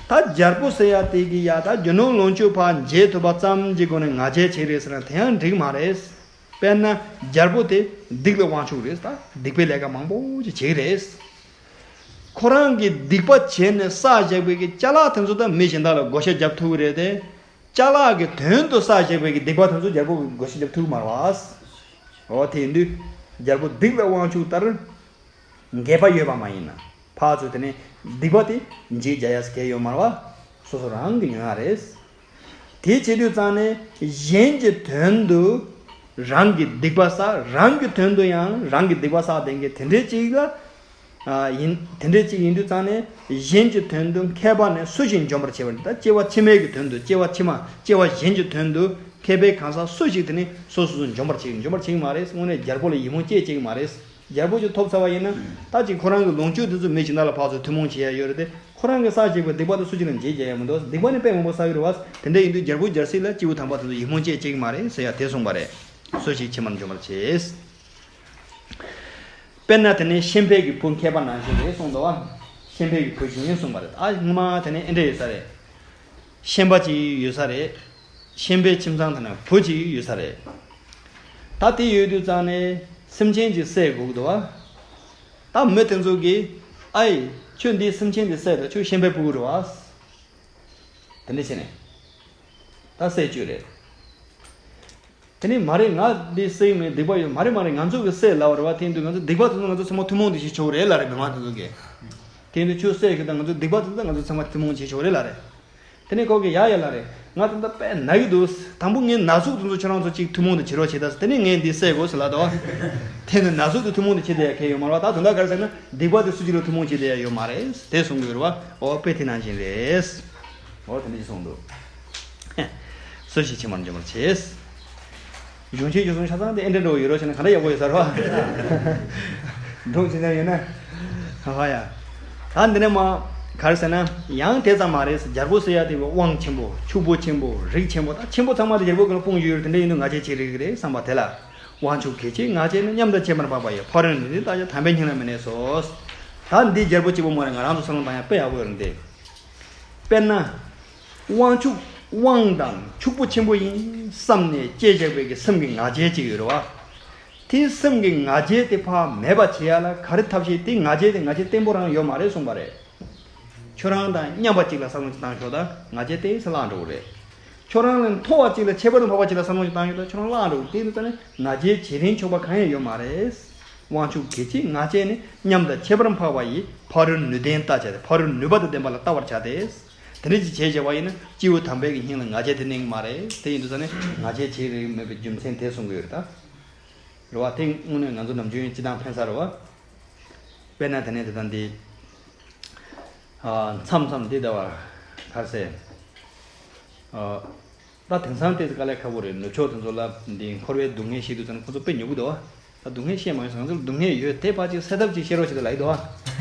ད་རྒྱལ་པོ་ཟེར་ཡ་དེ་གི་ཡ་ད་རྒྱུ་ནོར་ལོངས་སྤྱོད་ཕར་འཇལ་ཐུབ་པ་ཙམ་གྱི་སྒོ་ནས་ང་རྒྱལ་བྱེད་རེད་ཟེར་ན་དེ་ཡང་འགྲིག་མ་རེད། དཔེར་ན་རྒྱལ་པོ་དེ་སྡིག་ལ་དབང་ཕྱུག་རེད། ད་སྡིག་པའི་ལས་ཀ་མང་པོ་ཅིག་བྱེད་ཀྱི་རེད། ཁོ་རང་གིས་སྡིག་པ་བྱས་ནས་བསགས་བཞག་པའི་གི་ཅ་ལག་དེ་ཚོ་ད་མི་གཞན་དག་ལ་བགོ་བཤའ་རྒྱབ་ཐུབ་ཀྱི་རེད་དེ། ཅ་ལག་གི་དོན་དུ་བསགས་བཞག་པའི་གི་སྡིག་པ་དེ་ཚོ་རྒྱལ་པོ་གིས་བགོ་བཤའ་རྒྱབ་ཐུབ་ཀྱི་མ་རེད་བ། འོ་དེ་ཡིན་དུས་རྒྱལ་པོ་སྡིག་ལ་དབང་ཕྱུག་ལྟར། འགལ་བ་ཡོད་པ་མ་ཡིན་ན། ཕར་ཚུར་དེ་ནས་སྡིག་པ་དེ་འཇིག་རྒྱག་ཡ་གལ་ཡོད་མ་རེད་བ། སོ་སོ་རང་གིས་ཉོ་ཡ་རེད། དེ་བྱེད་དུས་ཙང་ནས་གཞན་གྱི་དོན་དུ་རང་གི་སྡིག་པ་བསགས། རང་གི་དོན་དུ་ཡང་རང་གི་སྡིག་པ་བསགས་བསྡད་མཁན་དེ་འདྲའི་ཅིག་ལ། ཨ་ཡིན། དེ་འདྲའི་ཅིག་ཡིན་དུས་ཙང་ནས་གཞན་གྱི་དོན་དུ་མཁས་པ་ནི་སུ་ཞིག་འཇོམས་པར་བྱེད་པ། ད་སྐྱེ་བ་ཕྱི་མའི་གི་དོན་དུ། སྐྱེ་བ་ཕྱི་མ། སྐྱེ་བ་གཞན་གྱི་དོན་དུ་མཁས་པའི་གང་ཟག་སུ་ཞིག་དེ་ནི་སོ་སོ་སོ་འཇོམས་པར་བྱེད། འཇོམས་པར་བྱེད་ཀྱི་མ་རེད། དངོས་གནས་རྒྱལ་པོ་ལ་ཡིད་སྨོན་སྐྱེ་བྱེད་ཀྱི་མ་རེད། རྒྱལ་པོ་ཅིག་ཐོབ་ཚར་བ་ཡིན་ན། ད་ཅིག་ཁོ་རང་གི་ལོངས་སྤྱོད་དེ་ཚོ་མི་གཞན་དག་ལ་ཕར་ཚུར་ཐུན་མོང་བྱེད་ཡ་ཡོད་རེད་དེ། ཁོ་རང་གི་བསགས་བྱས་པའི་སྡིག་པ་དེ་སུ་གཅིག་ལ་འཇལ་རྒྱག་ཡ་མི་འདུག་སྡིག་པ་ནི་དཔེ་མང་པོ་བསགས་ཡོད་རེད་བ། དེ་འདྲ་ཡིན་དུས་རྒྱལ་པོ་རྒྱལ་སྲིད་ལ་སྐྱེས་བུ་དམ་པ་དེ་ཚོ་ཡིད་སྨོན་སྐྱེ་བྱེད་ཀྱི་མ་རེད་ཟེར་ཡ་དེ་གསུངས་པ་རེད། སུ་ཞིག་ཕྱི་མར་འཇོམས་པར་བྱེད། དཔེར་ན་དེ་ནི་ཤན་པའི་གི་བུ་མཁས་པ་ནང་བཞིན་རེད་གསུངས་འདུག་བ། ཤན་པའི་གི་བུ་གཞོན་ནུ་གསུངས་པ་རེད། ད་སྔོན་མ་དེ་ནི་ཨེ་འདྲ་ཡོད་ས་རེད། ཤན་པ་ཅིག་ཡོད་ས་རེད། ཤན་པའི་ཁྱིམ་ཚང་དེ་ན་བུ་ཅིག་ཡོད་ས་རེད། ད་དེ་ཡོད་དུས་ཙང་ནས་སེམས་ཅན་ཅིག་བསད་དགོས་ཀྱི་འདུག་བ། ད་མི་དེ་ཚོ་གིས་ཨའི་ཁྱོད་འདིའི་སེམས་ཅན་དེ་བསད་དང་། ཁྱོད་ཤན་པའི་ཕྲུ་གུ་རེད་བ། དེ་འདྲ་བྱས་ནས་ད་བསད་རྒྱུ་རེད། དེ་ནས་མ་རེད། ང་འདི་བསད་མེད། སྡིག་པ་ཡོད། མ་རེད་མ་རེད། ང་ཚོ་གིས་བསད་ལབ་པ་རེད་བ། དེ་ཡིན་དུས་ང་ཚོ་སྡིག་པ་དེ་ཚོ་ང་ཚོ་ཚང་མ་ཐུན་མོང་དུ་བྱེད་ཆོག་གི་རེད་ལབ་རེད། མི་མང་དེ་ཚོ་གིས། དེ་ཡིན་དུས་ཁྱོད་བསད་གི་དང་། ང་ཚོ་སྡིག་པ་དེ་ཚོ་ང་ཚོ་ཚང་མ་ཐུན་མོང་བྱེད་ཆོག་གི་རེད་ལབ་རེད། དེ་ནས་ཁོ་གིས་ཡ་ཡ་ལབ་རེད། ང་ད་ལྟ་དཔེ་ན་གི་འདུག་དང་པོ་ངའི་ན་ཟུག་དེ་ཚོ་ཁྱོད་རང་ཚོ་གཅིག་ཐུན་མོང་དུ་བྱེད་རོགས་བྱེད་ད། དེ་ནས་ངས་འདི་བསད་དགོས་ཟེར་ལབ་དོ། དེ་ནི་ན་ཟུག་དེ་ཐུན་མོང་དུ་བྱེད་བསྡད་ཡ་གལ་ཡོད་མ་རེད་བ། ད་དོན་དག་ག་རེ་ཟེར་ན་སྡིག་པ་དེ་སུ་གཅིག་ལ་ཐུན་མོང་བྱེད་བསྡད་ཡ་ཡོད་མ་རེད། དེ་གསུང་གི་ཡོད་རེད་བ། འོ་དཔེ་དེ་ནང་བཞིན་རེད། འོ་དེ་འདྲ་ཞིག་གསུངས་འདུག་སུ་ཞིག་ཕྱི་མར་འཇོམས་པར་བྱེད། གཞུང་ཆེན་གཞུང་གསུམ་ཆ་ཚང་དེ་ཨེ་འདྲ་འདྲ་བོ་ཡོད་རོགས་བྱས་ན་ག་འདྲ་ཡག་པོ་ཡོད་ས་རེད་བ། འདུག་ཅི་འདྲ་ཡོད་ན། ཧ་ཧ་ཡ། ད་འདི་ནས་མ། ག་རེ་ཟེར་ན། ཡང་དེ་ཙམ་མ་རེད། རྒྱལ་པོ་ཟེར་ཡ་དེ་དབང་ཆེན་པོ། ཕྱུག་པོ་ཆེན་པོ། རིགས་ཆེན་པོ། ད་ཆེན་པོ་ཚང་མ་དེ་རྒྱལ་པོ་གི་ནང་སྤུངས་ཡོད་རེད། དེ་འདྲ་ཡིན་དུས་ང་རྒྱལ་ཆེ་རིགས་རེད་བསམ་པ་དེ་ལ། དབང་ཕྱུག་གལ་ཆེ་ང་རྒྱལ་ནི། མཉམ་དང་ཁྱད་པར་འཕགས་པ་ཡི། ཕ་རོལ་ནུས་ལྡན་རྟག་བྱ། དམ་པས་སྙིང་ལ་མི་གནས་སོ། ད་འདི་རྒྱལ་པོ་གཅིག་པོ་མ་རེད། ང་རང་ཚོ་བསམ་བློ་བཏང་ཡ་དཔེ་ཡག་པོ་ཡོད་རེད་འདི། དཔེར་ན། དབང་ཕྱུག་དབང་དང་ཕྱུག་པོ་ཆེན་པོ་ཡིན་བསམ་ནས་སྐྱེས་བཞག་པའི་གི་སེམས་ཀྱི་ང་རྒྱལ་ཅིག་ཡོད་རེད་བ། དེ་སེམས་ཀྱི་ང་རྒྱལ་དེ་ཕར་མེད་པ་བྱེད་ཡ་ལ་ག་རེ་ཐབས་ཤེས། དེ་ང་རྒྱལ་དེ་ང་རྒྱལ་བརྟན་པོ་རང་ཡོད་མ་རེད་གསུངས་པ་རེད། ཁྱོད་རང་དང་མཉམ་པ་ཅིག་ལ་བསམ་བློ་ཅིག་བཏང་ཤོག་ད་ང་རྒྱལ་ཏོག་ཙམ་བརླག་འགྲོ་གི་རེད། ཁྱོད་རང་ལས་མཐོ་བ་ཅིག་ལ། ཁྱད་པར་དུ་འཕགས་པ་ཅིག་ལ་བསམ་བློ་ཅིག་བཏང་ཤོག་ད་ཁྱོད་རང་བརླག་འགྲོ་གི། དེ་ཡིན་དུས་ཙང་ནས་ང་རྒྱལ་བྱེད་རིན་ཆོག་པ་གང་ཡང་ཡོད་མ་རེད། དབང་ཕྱུག་གལ་ཆེ་ང་རྒྱལ་ནི། མཉམ་དང་ཁྱད་པར་འཕགས་པ་ཡི། ཕ་རོལ་ནུས་ལྡན་རྟག་བྱ་སྟེ། ཕ་རོལ་ནུས་པ་དང་ལྡན་པ་ལ་ལྟ་བར་བྱ་སྟེ། དེ་འདྲ་ཅིག་བྱས་བྱས་པ་ཡིན་ན་སྐྱེས་བུ་དམ་པའི་གི་སྙིང་ལ་ང་རྒྱལ་དེ་གནས་ཀྱི་མ་རེད། དེ་ཡིན་དུས་ཙང་ནས་ང་རྒྱལ་བྱེད་རིན་མེད་པའི་རྒྱུ་མཚན་དེ་གསུང་གི་ཡོད་རེད་ད། རེད་བ། དེ་དངོས་གནས་ང་ཚོ་ནམ་རྒྱུན་སྤྱི་བཏང་ཕན་ས་རེད་བ། དཔེར་ན་དེ་ནས་དེ་དང་དེ། ཨ། མཚམས་མཚམས་དེ་ལྟ་བ། ག་རེ་ཟེར། ཨ། ད་དེང་སང་ཏོག་ཙམ་དཀའ་ལས་ཁག་པོ་རེད། ནུབ་ཕྱོགས་དེ་ཚོ་ལ་འདི་འཁོར་བའི་སྡུག་བསྔལ་བཤད་དུས་ཙམ་ཁོ་ཚོ་དཔེ་ཉོབ་གི་འདུག་བ། ད་སྡུག་བསྔལ་བཤད་མ་ཡོང་ཟེར། ང་ཚོར་སྡུག་བསྔལ་ཡོད་དེ་ཕར་ཅིག་སེལ་ཐབས་ཅིག་བཤད་རོགས་བྱེད་དེ་ལབ་ཀྱི་འདུག་བ།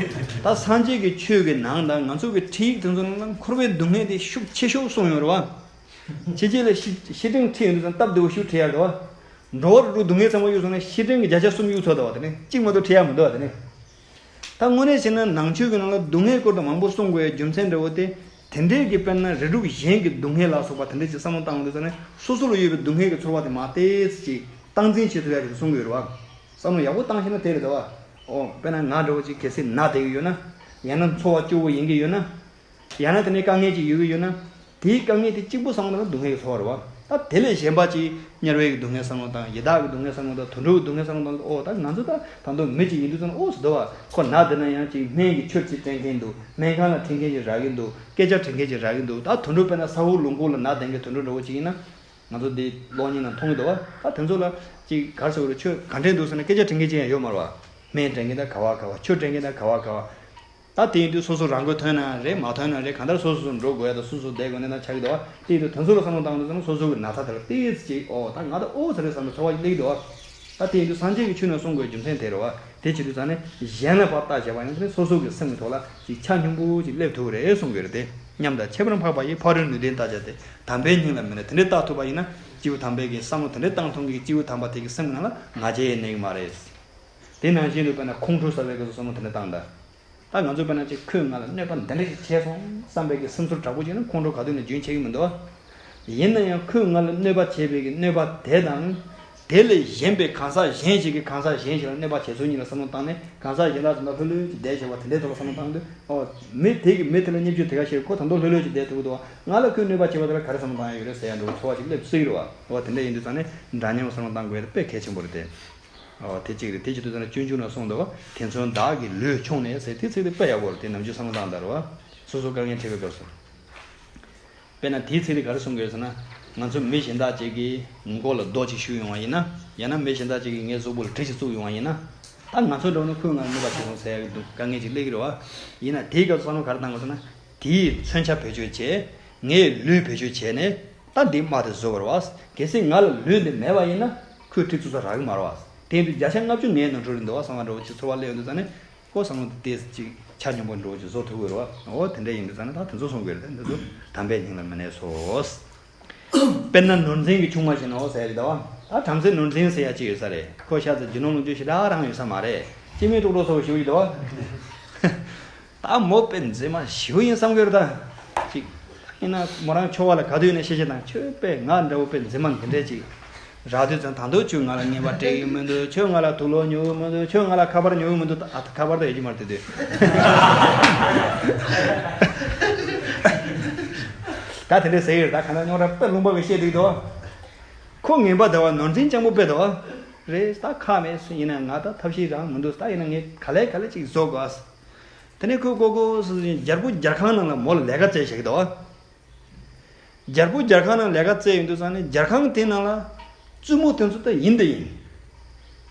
ད་སངས་རྒྱས་ཀྱི་ཆོས་ཀྱི་ནང་དང་ང་ཚོ་གི་ཁྲིད་ཡིག་དེ་ཚོ་ནང་ལ་འཁོར་བའི་སྡུག་བསྔལ་དེ་ཤུགས་ཆེ་ཤོས་གསུངས་ཡོད་རེད་བ། ཕྱི་རྒྱལ་ལ་བཤེས་བཤེས་སྤྲིང་ཁྲིད་ཡོང་དུས་ཙམ་སྟབས་བདེ་བོ་ཞིག་ཁྲིད་ཡ་རེད་བ། འགྲོ་བ་རིགས་དྲུག་སྡུག་བསྔལ་ཚང་མ་གཡུག་སོང་ན་བཤེས་སྤྲིང་གི་བརྒྱ་ཆ་གསུམ་གཡུག་ཚར་འདུག་བ། དེ་ནས་གཅིག་མ་གཏོགས་ཁྲིད་ཡ་མི་འདུག་བ། དེ་ནས། ད་དངོས་གནས་བྱས་ན་ནང་ཆོས་ཀྱི་ནང་ལ་སྡུག་བསྔལ་སྐོར་དུ་མང་པོ་གསུང་དགོས་ཡ་རྒྱུ་མཚན་འདྲ་བོ་དེ། དེ་འདྲའི་གི་དཔེར་ན་རིགས་དྲུག་གཞན་གྱི་སྡུག་བསྔལ་ལ་སོགས་པ་དེ་འདྲ་ཅིག་བསམ་བློ་བཏང་ཡོང་དུས་ཙང་ནས་སོ་སོ་ལ་ཡོད་པའི་སྡུག་བསྔལ་གྱི་ཚོར་བ་དེ་མར་ཏོག་ཙམ་ཅིག་སྟངས་འཛིན་བྱེད་ཐུབ་ཡ་རེད་གསུང་གི་ཡོད་རེད་བ། བསམ་བློ་ཡག་པོ་བཏང་ཤེས་ན་དེ་རེད་དོ། ཨོ། དཔེར་ན་ང་འདྲ་བོ་ཅིག་གལ་སྲིད་ན་བསྡད་ཀྱི་ཡོད་ན། ཡང་ན་ཚོར་བ་སྐྱོ་བོ་ཡིན་གྱི་ཡོད་ན། ཡང་ན་དེ་ནས་དཀའ་ངལ་ཅིག་ཡོད་ཀྱི་ཡོད་ན། དེའི་དཀའ་ངལ་དེ་གཅིག་པུ་བསམ་བློ་བཏང་ན་སྡུག་བསྔལ་གྱི་ཚོར་བ་རེད་བ། ད་དེ་ལས་གཞན་པ་ཅིག་དམྱལ་བའི་གི་སྡུག་བསྔལ་བསམ་བློ་བཏང་། ཡི་དྭགས་ཀྱི་སྡུག་བསྔལ་བསམ་བློ་བཏང་། དུད་འགྲོ་གི་སྡུག་བསྔལ་བསམ་བློ་བཏང་། ཨོ་ད་ང་ཚོ་ད་ད་དུང་མི་ཅིག་ཡིན་དུས་ཙང་ཨོ་ཟེར་དོ་བ། ཁོ་ན་བསྡད་ན་ཡང་ཅིག་སྨན་གྱི་མཆོད་ཅིག་སྤྲད་མཁན་འདུག་སྨན་ཁང་ལ་ཁྲིད་མཁན་ཅིག་རག་གི་འདུག་སྐད་ཆ་དྲི་མཁན་ཅིག་རག་གི་འདུག་ད་དུད་འགྲོ་དཔེར་ན་ས་འོག་ལུང་ཁུག་ལ་ན་བསྡད་མཁན་དུད་འགྲོ་འདྲ་བོ་ཅིག་ཡིན་ན། ང་ཚོ་འདི་གློག་བརྙན་ནང་མཐོང་གི་འདུག་བ། ད་དེ་ཚོ་ལ་ཅིག་ག་རེ་ཟེར་དགོས་རེད། ཁྱོད་ག་འདྲས་འདུག་ཟེར་ན་སྐད་ཆ་དྲི་མཁན་ཅིག་ཡང་ཡོད་མ་རེད་བ། སྨན་སྤྲད་མཁན་ད་ག་བ་ག་བ། མཆོད་སྤྲད་མཁན་ད་ག་བ་ག་བ། ད་དེ་ཡིན་དུས་སོ་སོ་རང་མགོ་ཐོན་ན་རེད། མ་ཐོན་ན་རེད། གང་ལྟར་སོ་སོ་སོ་འགྲོ་དགོས་ཡ་དང་། སོ་སོ་བསྡད་དགོས་གནས་སྟངས་ཆགས་ཀྱི་འདུག་བ། དེ་ཡིན་དུས་དེ་ཚོ་ལ་བསམ་བློ་བཏང་དུས་ཙམ་སོ་སོ་གི་ན་ཚ་དེ་ལ་ཏོག་ཙམ་ཅིག་ཨོ་ད་ང་ད་ཨོ་ཟེར་རེད་བསམ་པའི་ཚོར་བ་ཞིག་སླེབས་ཀྱི་འདུག་བ། ད་དེ་ཡིན་དུས་སངས་རྒྱས་ཀྱི་ཆོས་ནང་གསུང་དགོས་རྒྱུ་མཚན་དེ་རེད་བ། དེ་བྱེད་དུས་ཙང་ནས་གཞན་ལ་ཕར་བལྟ་བྱས་པ་ཡིན་ན་དེ་ནས་སོ་སོ་གི་སེམས་ཀྱི་ཐོག་ལ་ཅིག་ཆ་སྙོམས་པོ་ཅིག་སླེབས་ཐུབ་ཀྱི་རེད་གསུང་གི་ཡོད་རེད་དེ། མཉམ་དང་ཁྱད་པར་འཕགས་པ་ཡི། ཕ་རོལ་ནུས་ལྡན་རྟག་བྱ་སྟེ། དམ་པས་སྙིང་ལ་མི་གནས། དེ་འདྲའི་བལྟ་ཐུབ་པ་ཡིན་ན་སྐྱེས་བུ་དམ་པའི་གི་བསམ་བློ་དེ་འདྲའི་བཏང་ཐུབ་མཁན་གྱི་སྐྱེས་བུ་དམ་པ་དེ་གི་སེམས་ཀྱི་ནང་ལ་ང་རྒྱལ་ཡང་གནས་ཀྱི་མ་རེད། དེ་ནང་བཞིན་དུ་དཔེར་ན་ཁོང་ཁྲོ་ཟ་བའི་གི་བསམ་བློ་དེ་འདྲ་བཏང་ད། ད་ང་ཚོ་དཔེར་ན་ཅིག་ཁོས་ང་ལ་གནོད་པ་འདི་འདྲ་ཞིག་བྱས་སོང་བསམ་པའི་གི་སེམས་ཚོར་དྲག་པོ་ཅིག་ན་ཁོང་ཁྲོ་ག་དུས་ནས་རྒྱུན་ཆད་ཀྱི་མི་འདུག་བ། ཡིན་ན་ཡང་ཁོས་ང་ལ་གནོད་པ་བྱས་པའི་གི་གནོད་པ་དེ་དང་། དེ་ལས་གཞན་པའི་གང་ཟག་གཞན་ཞིག་གིས་གང་ཟག་གཞན་ཞིག་ལ་གནོད་པ་བྱས་ཚུལ་གཉིས་ལ་བསམ་བློ་བཏང་ནས། གང་ཟག་གཞན་དག་ཚོ་ན་ལྷོད་ལྷོད་ཅིག་བསྡད་བྱས་པ་དེ་འདྲའི་ཐོག་ལ་བསམ་བློ་བཏང་དུས། ཨོ། མི་དེ་གི་མི་དེ་ལ་བརྙས་བཅོས་དེ་ག་ཤེས། ཁོ་ད་དུང་ལྷོད་ལྷོད་ཅིག་བསྡད་ཐུབ་ཀྱི་འདུག་བ། ང་ལ་ཁོས་གནོད་པ་བྱས་པ་དེ་ལ་ག་རེ་བསམ་བློ་བཏང་ཡ་ཡོད་རེད་ཟེར་ཡ་འདྲ་བོ་ཚོར་བ་ཅིག་སླེབས་སྲིད་ཀྱི་རེད་བ། འོ་དེ་འདྲ་ཡིན་དུས་ཙང་ནས་འདྲ་མཉམ་བསམ་བློ་བཏང་དགོས་ཡ་དེ་དཔེ་གལ་ཆེན་པོ་རེད་དེ། ཨོ་དེ་གཅིག་རེད། དེ་བྱེད་དུས་ཙང་ནས་སྤྱོད་འཇུག་ནང་གསུངས་འདུག་བ། དེ་མཚོན་བདག་གི་ལུས་ཕྱུང་ནས་ཟེར། དེ་ཚིག་དེ་དཔེ་ཡག་པོ་རེད། དེ་ནམ་རྒྱུན་བསམ་བློ་བཏང་དང་རེད་བ། སོ་སོ་དཀའ་ངལ་འཕྲད་པའི་སྐབས་སུ། དཔེར་ན་དེའི་ཚིག་དེ་ག་རེ་གསུང་གི་ཡོད་ཟེར་ན། ང་ཚོ་མི་གཞན་དག་ཅིག་གིས་མགོ་ལ་རྡོ་ཅིག་གཞུས་ཡོང་བ་ཡིན་ན། ཡང་ན་མི་གཞན་དག་ཅིག་གིས་ངའི་གཟུགས་པོ་ལ་གྲི་ཞིག་བཙུགས་ཡོང་བ་ཡིན་ན། ད་ང་ཚོ་འདྲ་བོ་ནི་ཁོས་ང་ལ་གནོད་པ་བྱས་སོང་ཟེར་ཡག་གི་སྡུག་དཀའ་ངལ་ཅིག་སླེབས་ཀྱི་རེད་བ། ཡིན་ན་དེའི་སྐབས་སུ་བསམ་བློ་ག་རེ་བཏང་དགོས་ཟེར་ན། དེའི་མཚོན་ཆ་བེད་སྤྱོད་བྱས། ངའི་ལུས་བེད་སྤྱོད་བྱས་ནས་ད་འདི་དམག་དེ་བཟོ་དགོས་རེད་བ། གལ་སྲིད་ང་ལ་ལུས་འདི་མེད་པ་ཡིན་ན་ཁོས་གྲི་བཙུགས་ས་རག་གི་མ་རེད་བ། དེ་ཡིན་དུས་བརྒྱ་ཆ་ལྔ་བཅུ་ངའི་ནོར་འཁྲུལ་རེད་འདུག་བ་བསམ་པ་འདྲ་བོ་ཅིག་ཚོར་བ་སླེབས་ཡོང་དུས་ཙང་ནས། ཁོ་བསམ་བློ་དེ་ཏོག་ཙམ་ཅིག་ཆ་སྙོམས་པོ་འདྲ་བོ་ཅིག་བཟོ་ཐུབ་ཀྱི་རེད་བ། འོ་དེ་འདྲ་ཡིན་དུས་ཙང་ནས་ད་དེ་ཚོ་གསུང་དགོས་རེད་དེ། འདི་ཚོ་དམ་པས་སྙིང་ལ་མི་གནས་སོ། དཔེར་ན་ནོར་འཛིན་གྱི་ཆུང་མ་བཞིན་ནོ་ཟེར་གྱི་འདུག་བ། ད་བྲམ་ཟེ་ནོར་འཛིན་ཟེར་ཡ་ཅིག་ཡོད་ས་རེད། ཁོ་ཤ་ཚ་རྒྱུ་ནོར་ལོངས་སྤྱོད་ཞེ་དྲག་རང་ཡོད་ས་མ་རེད། སྐྱེ་དམན་ལྟོགས་གྲོགས་ཚ་བོ་ཞེ་པོ་ཅིག་འདུག་བ། ད་མོ་དཔེ་མཛེས་མ་ཞེ་པོ་ཡིན་བསམ་གྱི་ཡོད་རེད་ད། ཅིག་ཡིན་ན་མོ་རང་ཆོ་བ་ལ་ག་དུས་ཡིན་ན་ཤེས་བྱ་དང་ཁྱོད་དཔེ་ང་འདྲ་བོ་དཔེ་མཛེས་མ་འདི་འདྲས་ཅིག་རག་དུས་ཙང་། ད་དུང་ཁྱོད་ང་ལ་རྔན་པ་སྤྲད་ཀྱི་མི་འདུག་ཁྱོད་ང་ལ་དུག་ལོག་ཉོ་གི་མི་འདུག་ཁྱོད་ང་ལ་ཁ་པར་ཉོ་གི་མི་འདུག་ད་ཨ་ད་ཁ་པར་ད་ཡོད་ཀྱི་མ་རེད་དེ་དུས། ད་དེ་འདྲས་ཟེར་གྱི་རེད། ད་ག་ན་རྙོག་དྲ་དཔེ་ལུང་པ་གི་བཤད་འདུག་དོ། ཁོ་ངན་པ་འདྲ་བ། ནོར་འཛིན་སྤྱང་པོ་དཔེ་འདྲ་བ་རེད། ད་ཁག་མེད་སུ་ཡིན་ན་ང་ད་ཐབས་ཤེས་རང་མི་འདུག་ད་ཡིན་ན་ངས་ག་ལེ་ག་ལེ་ཅིག་བཟོ་དགོས། དེ་ནས་ཁོས་ཀོ་ཀོ་སུ་རྒྱལ་པོ་རྒྱལ་ཁང་ནང་ལ་མོ་ལ་ལས་ཀ་བཙལ་བཞག་གི་འདུག་བ། རྒྱལ་པོ་རྒྱལ་ཁང་ནང་ལས་ཀ་བཙལ་ཡོང་དུས་ཙང་ནས་རྒྱལ་ཁང་དེ་ནང་ལ་བཙུན་མོ་དེ་ཚོ་ད་ཡིན་ད་ཡིན།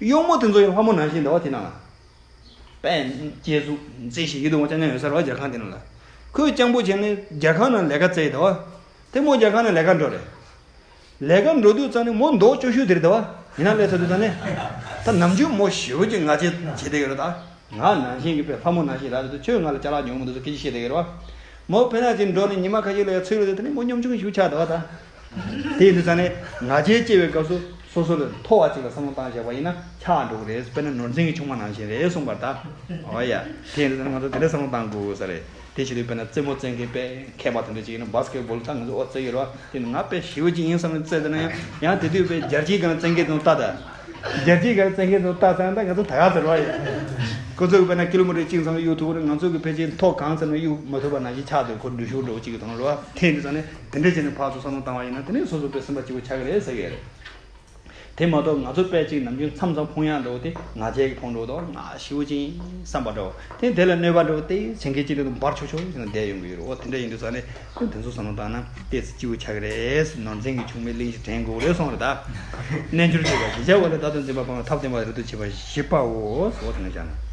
གཡོག་མོ་དེ་ཚོ་ཡང་ལྷ་མོ་ནང་བཞིན་འདུག་བ། དེ་ནང་ལ་དཔེ་སྐྱེ་གཟུགས་མཛེས་ཤིང་ཡིད་དུ་འོང་ཅང་ཅང་ཡོད་ས་རེད་བ། རྒྱལ་ཁང་དེ་ནང་ལ། ཁོས་སྤྱང་པོ་བྱས་ནས་རྒྱལ་ཁང་ནང་ལས་ཀ་བཙལ་ཡོད་དོ། དེ་མོ་རྒྱལ་ཁང་ནང་ལས་ཀ་འགྲོ་རེད། ལས་ཀ་འགྲོ་དུས་ཙང་ནས་མོ་མདོག་སྐྱོ་ཤོས་དེ་རེད་དོ། ཡིན་ན་ལས་ཚར་དུས་ཙང་ནས་ད་ནམ་རྒྱུན་མོ་ཞེ་པོ་ཅིག་ང་རྒྱལ་བྱེད་བསྡད་ཡོད་རེད་ད། ང་ནང་བཞིན་གྱི་དཔེ་ལྷ་མོ་ནང་བཞིན་ར་རེད་དུ། ཁྱོད་ང་ལ་ཅ་ལག་ཉུང་མི་འདུག་ཟེར་སྐད་ཆ་བཤད་བསྡད་ཀྱི་རེད་བ། མོ་ཕན་ན་ཅིག་འགྲོ་ནས་ཉི་མ་ཁ་ཤས་ལ་ཡ་ཚུད་ལ་དེ་ནས་མོ་གཉོམ་ཆུང་ཞིག་ཆགས་འདུག་བ་ད། དེ་ཡིན་དུས་ཙང་ནས་ང་རྒྱལ་སྐྱེ་བའི་སྐབས་སུ་སོ་སོ་ལས་མཐོ་བ་ཅིག་ལ་བསམ་བློ་བཏང་བཞག་པ་ཡིན་ན་ཆགས་འགྲོ་གི་རེད། དཔེར་ན་ནོར་འཛིན་གྱི་ཆུང་མ་ནང་བཞིན་རེད་གསུངས་པ་ད། འོ་ཡ། དེ་ཡིན་དུས་ཙང་ནས་ང་ཚོ་དེ་འདྲ་བསམ་བློ་བཏང་དགོས་ས་རེད། དེ་བྱེད་དུས་དཔེར་ན་རྩེད་མོ་རྩེ་མཁན་དཔེ་མཁས་པ་དེ་འདྲ་ཅིག་ཡིན་ན་བྷ་སི་ཀེ་ཊི་བྷོལ་ད་ང་ཚོ་ཨོ་རྩེ་ཡོད་རེད་བ། དེ་ནི་ང་དཔེ་ཞེ་པོ་ཅིག་ཡིན་བསམ་ནས་རྩེ་དེ་ན་ཡང་ཡང་དེ་དུས་དཔེ་རྒྱལ་སྤྱིའི་སྒང་རྩེ་མཁན་དེ་ཚོ་ལྟ་ད། རྒྱལ་སྤྱིའི་སྒང་རྩེ་མཁན་དེ་ཚོ་ལྟ་ཙང་ད་ང་ཚོ་ད་ག་ཚོད་རེད་བ་ཡ། ཁོ་ཚོ་གི་དཔེར་ན་ཀི་ལོ་མི་ཊར་གཅིག་ཙམ་གཡུག་ཐུབ་ཀྱི་རེད། ང་ཚོ་གི་ཕལ་ཆེར་མཐོ་གང་ཙམ་ནས་གཡུག་མ་ཐུབ་པ་ནང་བཞིན་ཆགས་འདུག་ཁོ་འགྲུལ་བཞུད་འགྲོ་གཅིག་གི་དོན་རེད་བ། དེ་ཡིན་དུས་ཙང་ནས་དེ་འདྲ་བྱས་ནས་ཕར་ཚུར་བསམ་བློ་བཏང་བ་ཡིན་ན་དེ་ནས་སོ་སོ་དཔེ་སེམས་པ་སྐྱིད་པོ་ཆགས་ཀྱི་རེད་ཟེར་གྱི་རེད། དེ་མ་གཏོགས་ང་ཚོ་དཔེ་གཅིག་ནམ་རྒྱུན་མཚམས་མཚམས་ཕོངས་ཡག་འགྲོ་དེ་ང་རྒྱལ་གྱི་ཕོངས་འགྲོ་དང་ང་ཞེ་པོ་ཅིག་བསམ་པ་འགྲོ་དེ་དེ་ལ་གནོད་པ་འགྲོ་དེ་བྱེད་མཁན་གཅིག་དེ་དང་འབར་ཆོག་ཆོག་ཅིག་ན་བསྡད་ཡོང་གི་ཡོད་རེད། འོ་དེ་འདྲ་ཡིན་དུས་ཙང་ནས་དེ་ཚོ་བསམ་བློ་བཏང་ན་ཏོག་ཙམ་སྐྱིད་པོ་ཆགས་ཀྱི་རེད། ནོར་འཛིན་གྱི་ཆུང་མའི་གླེང་གཞི་དྲན་དགོས་རེད་གསུངས་རེད་ད། རྣལ་འབྱོར་སྤྱོད་པ་གཞི་བྱ་བ་ལས་བདག་ཏུ་འཛིན་པ་སྤང་བའི་ཐབས་བསྟན་པ་རབ་ཏུ་བྱེད་པ་བཞི་པའོ། འོ་དེ་འདྲ་བྱས་ན།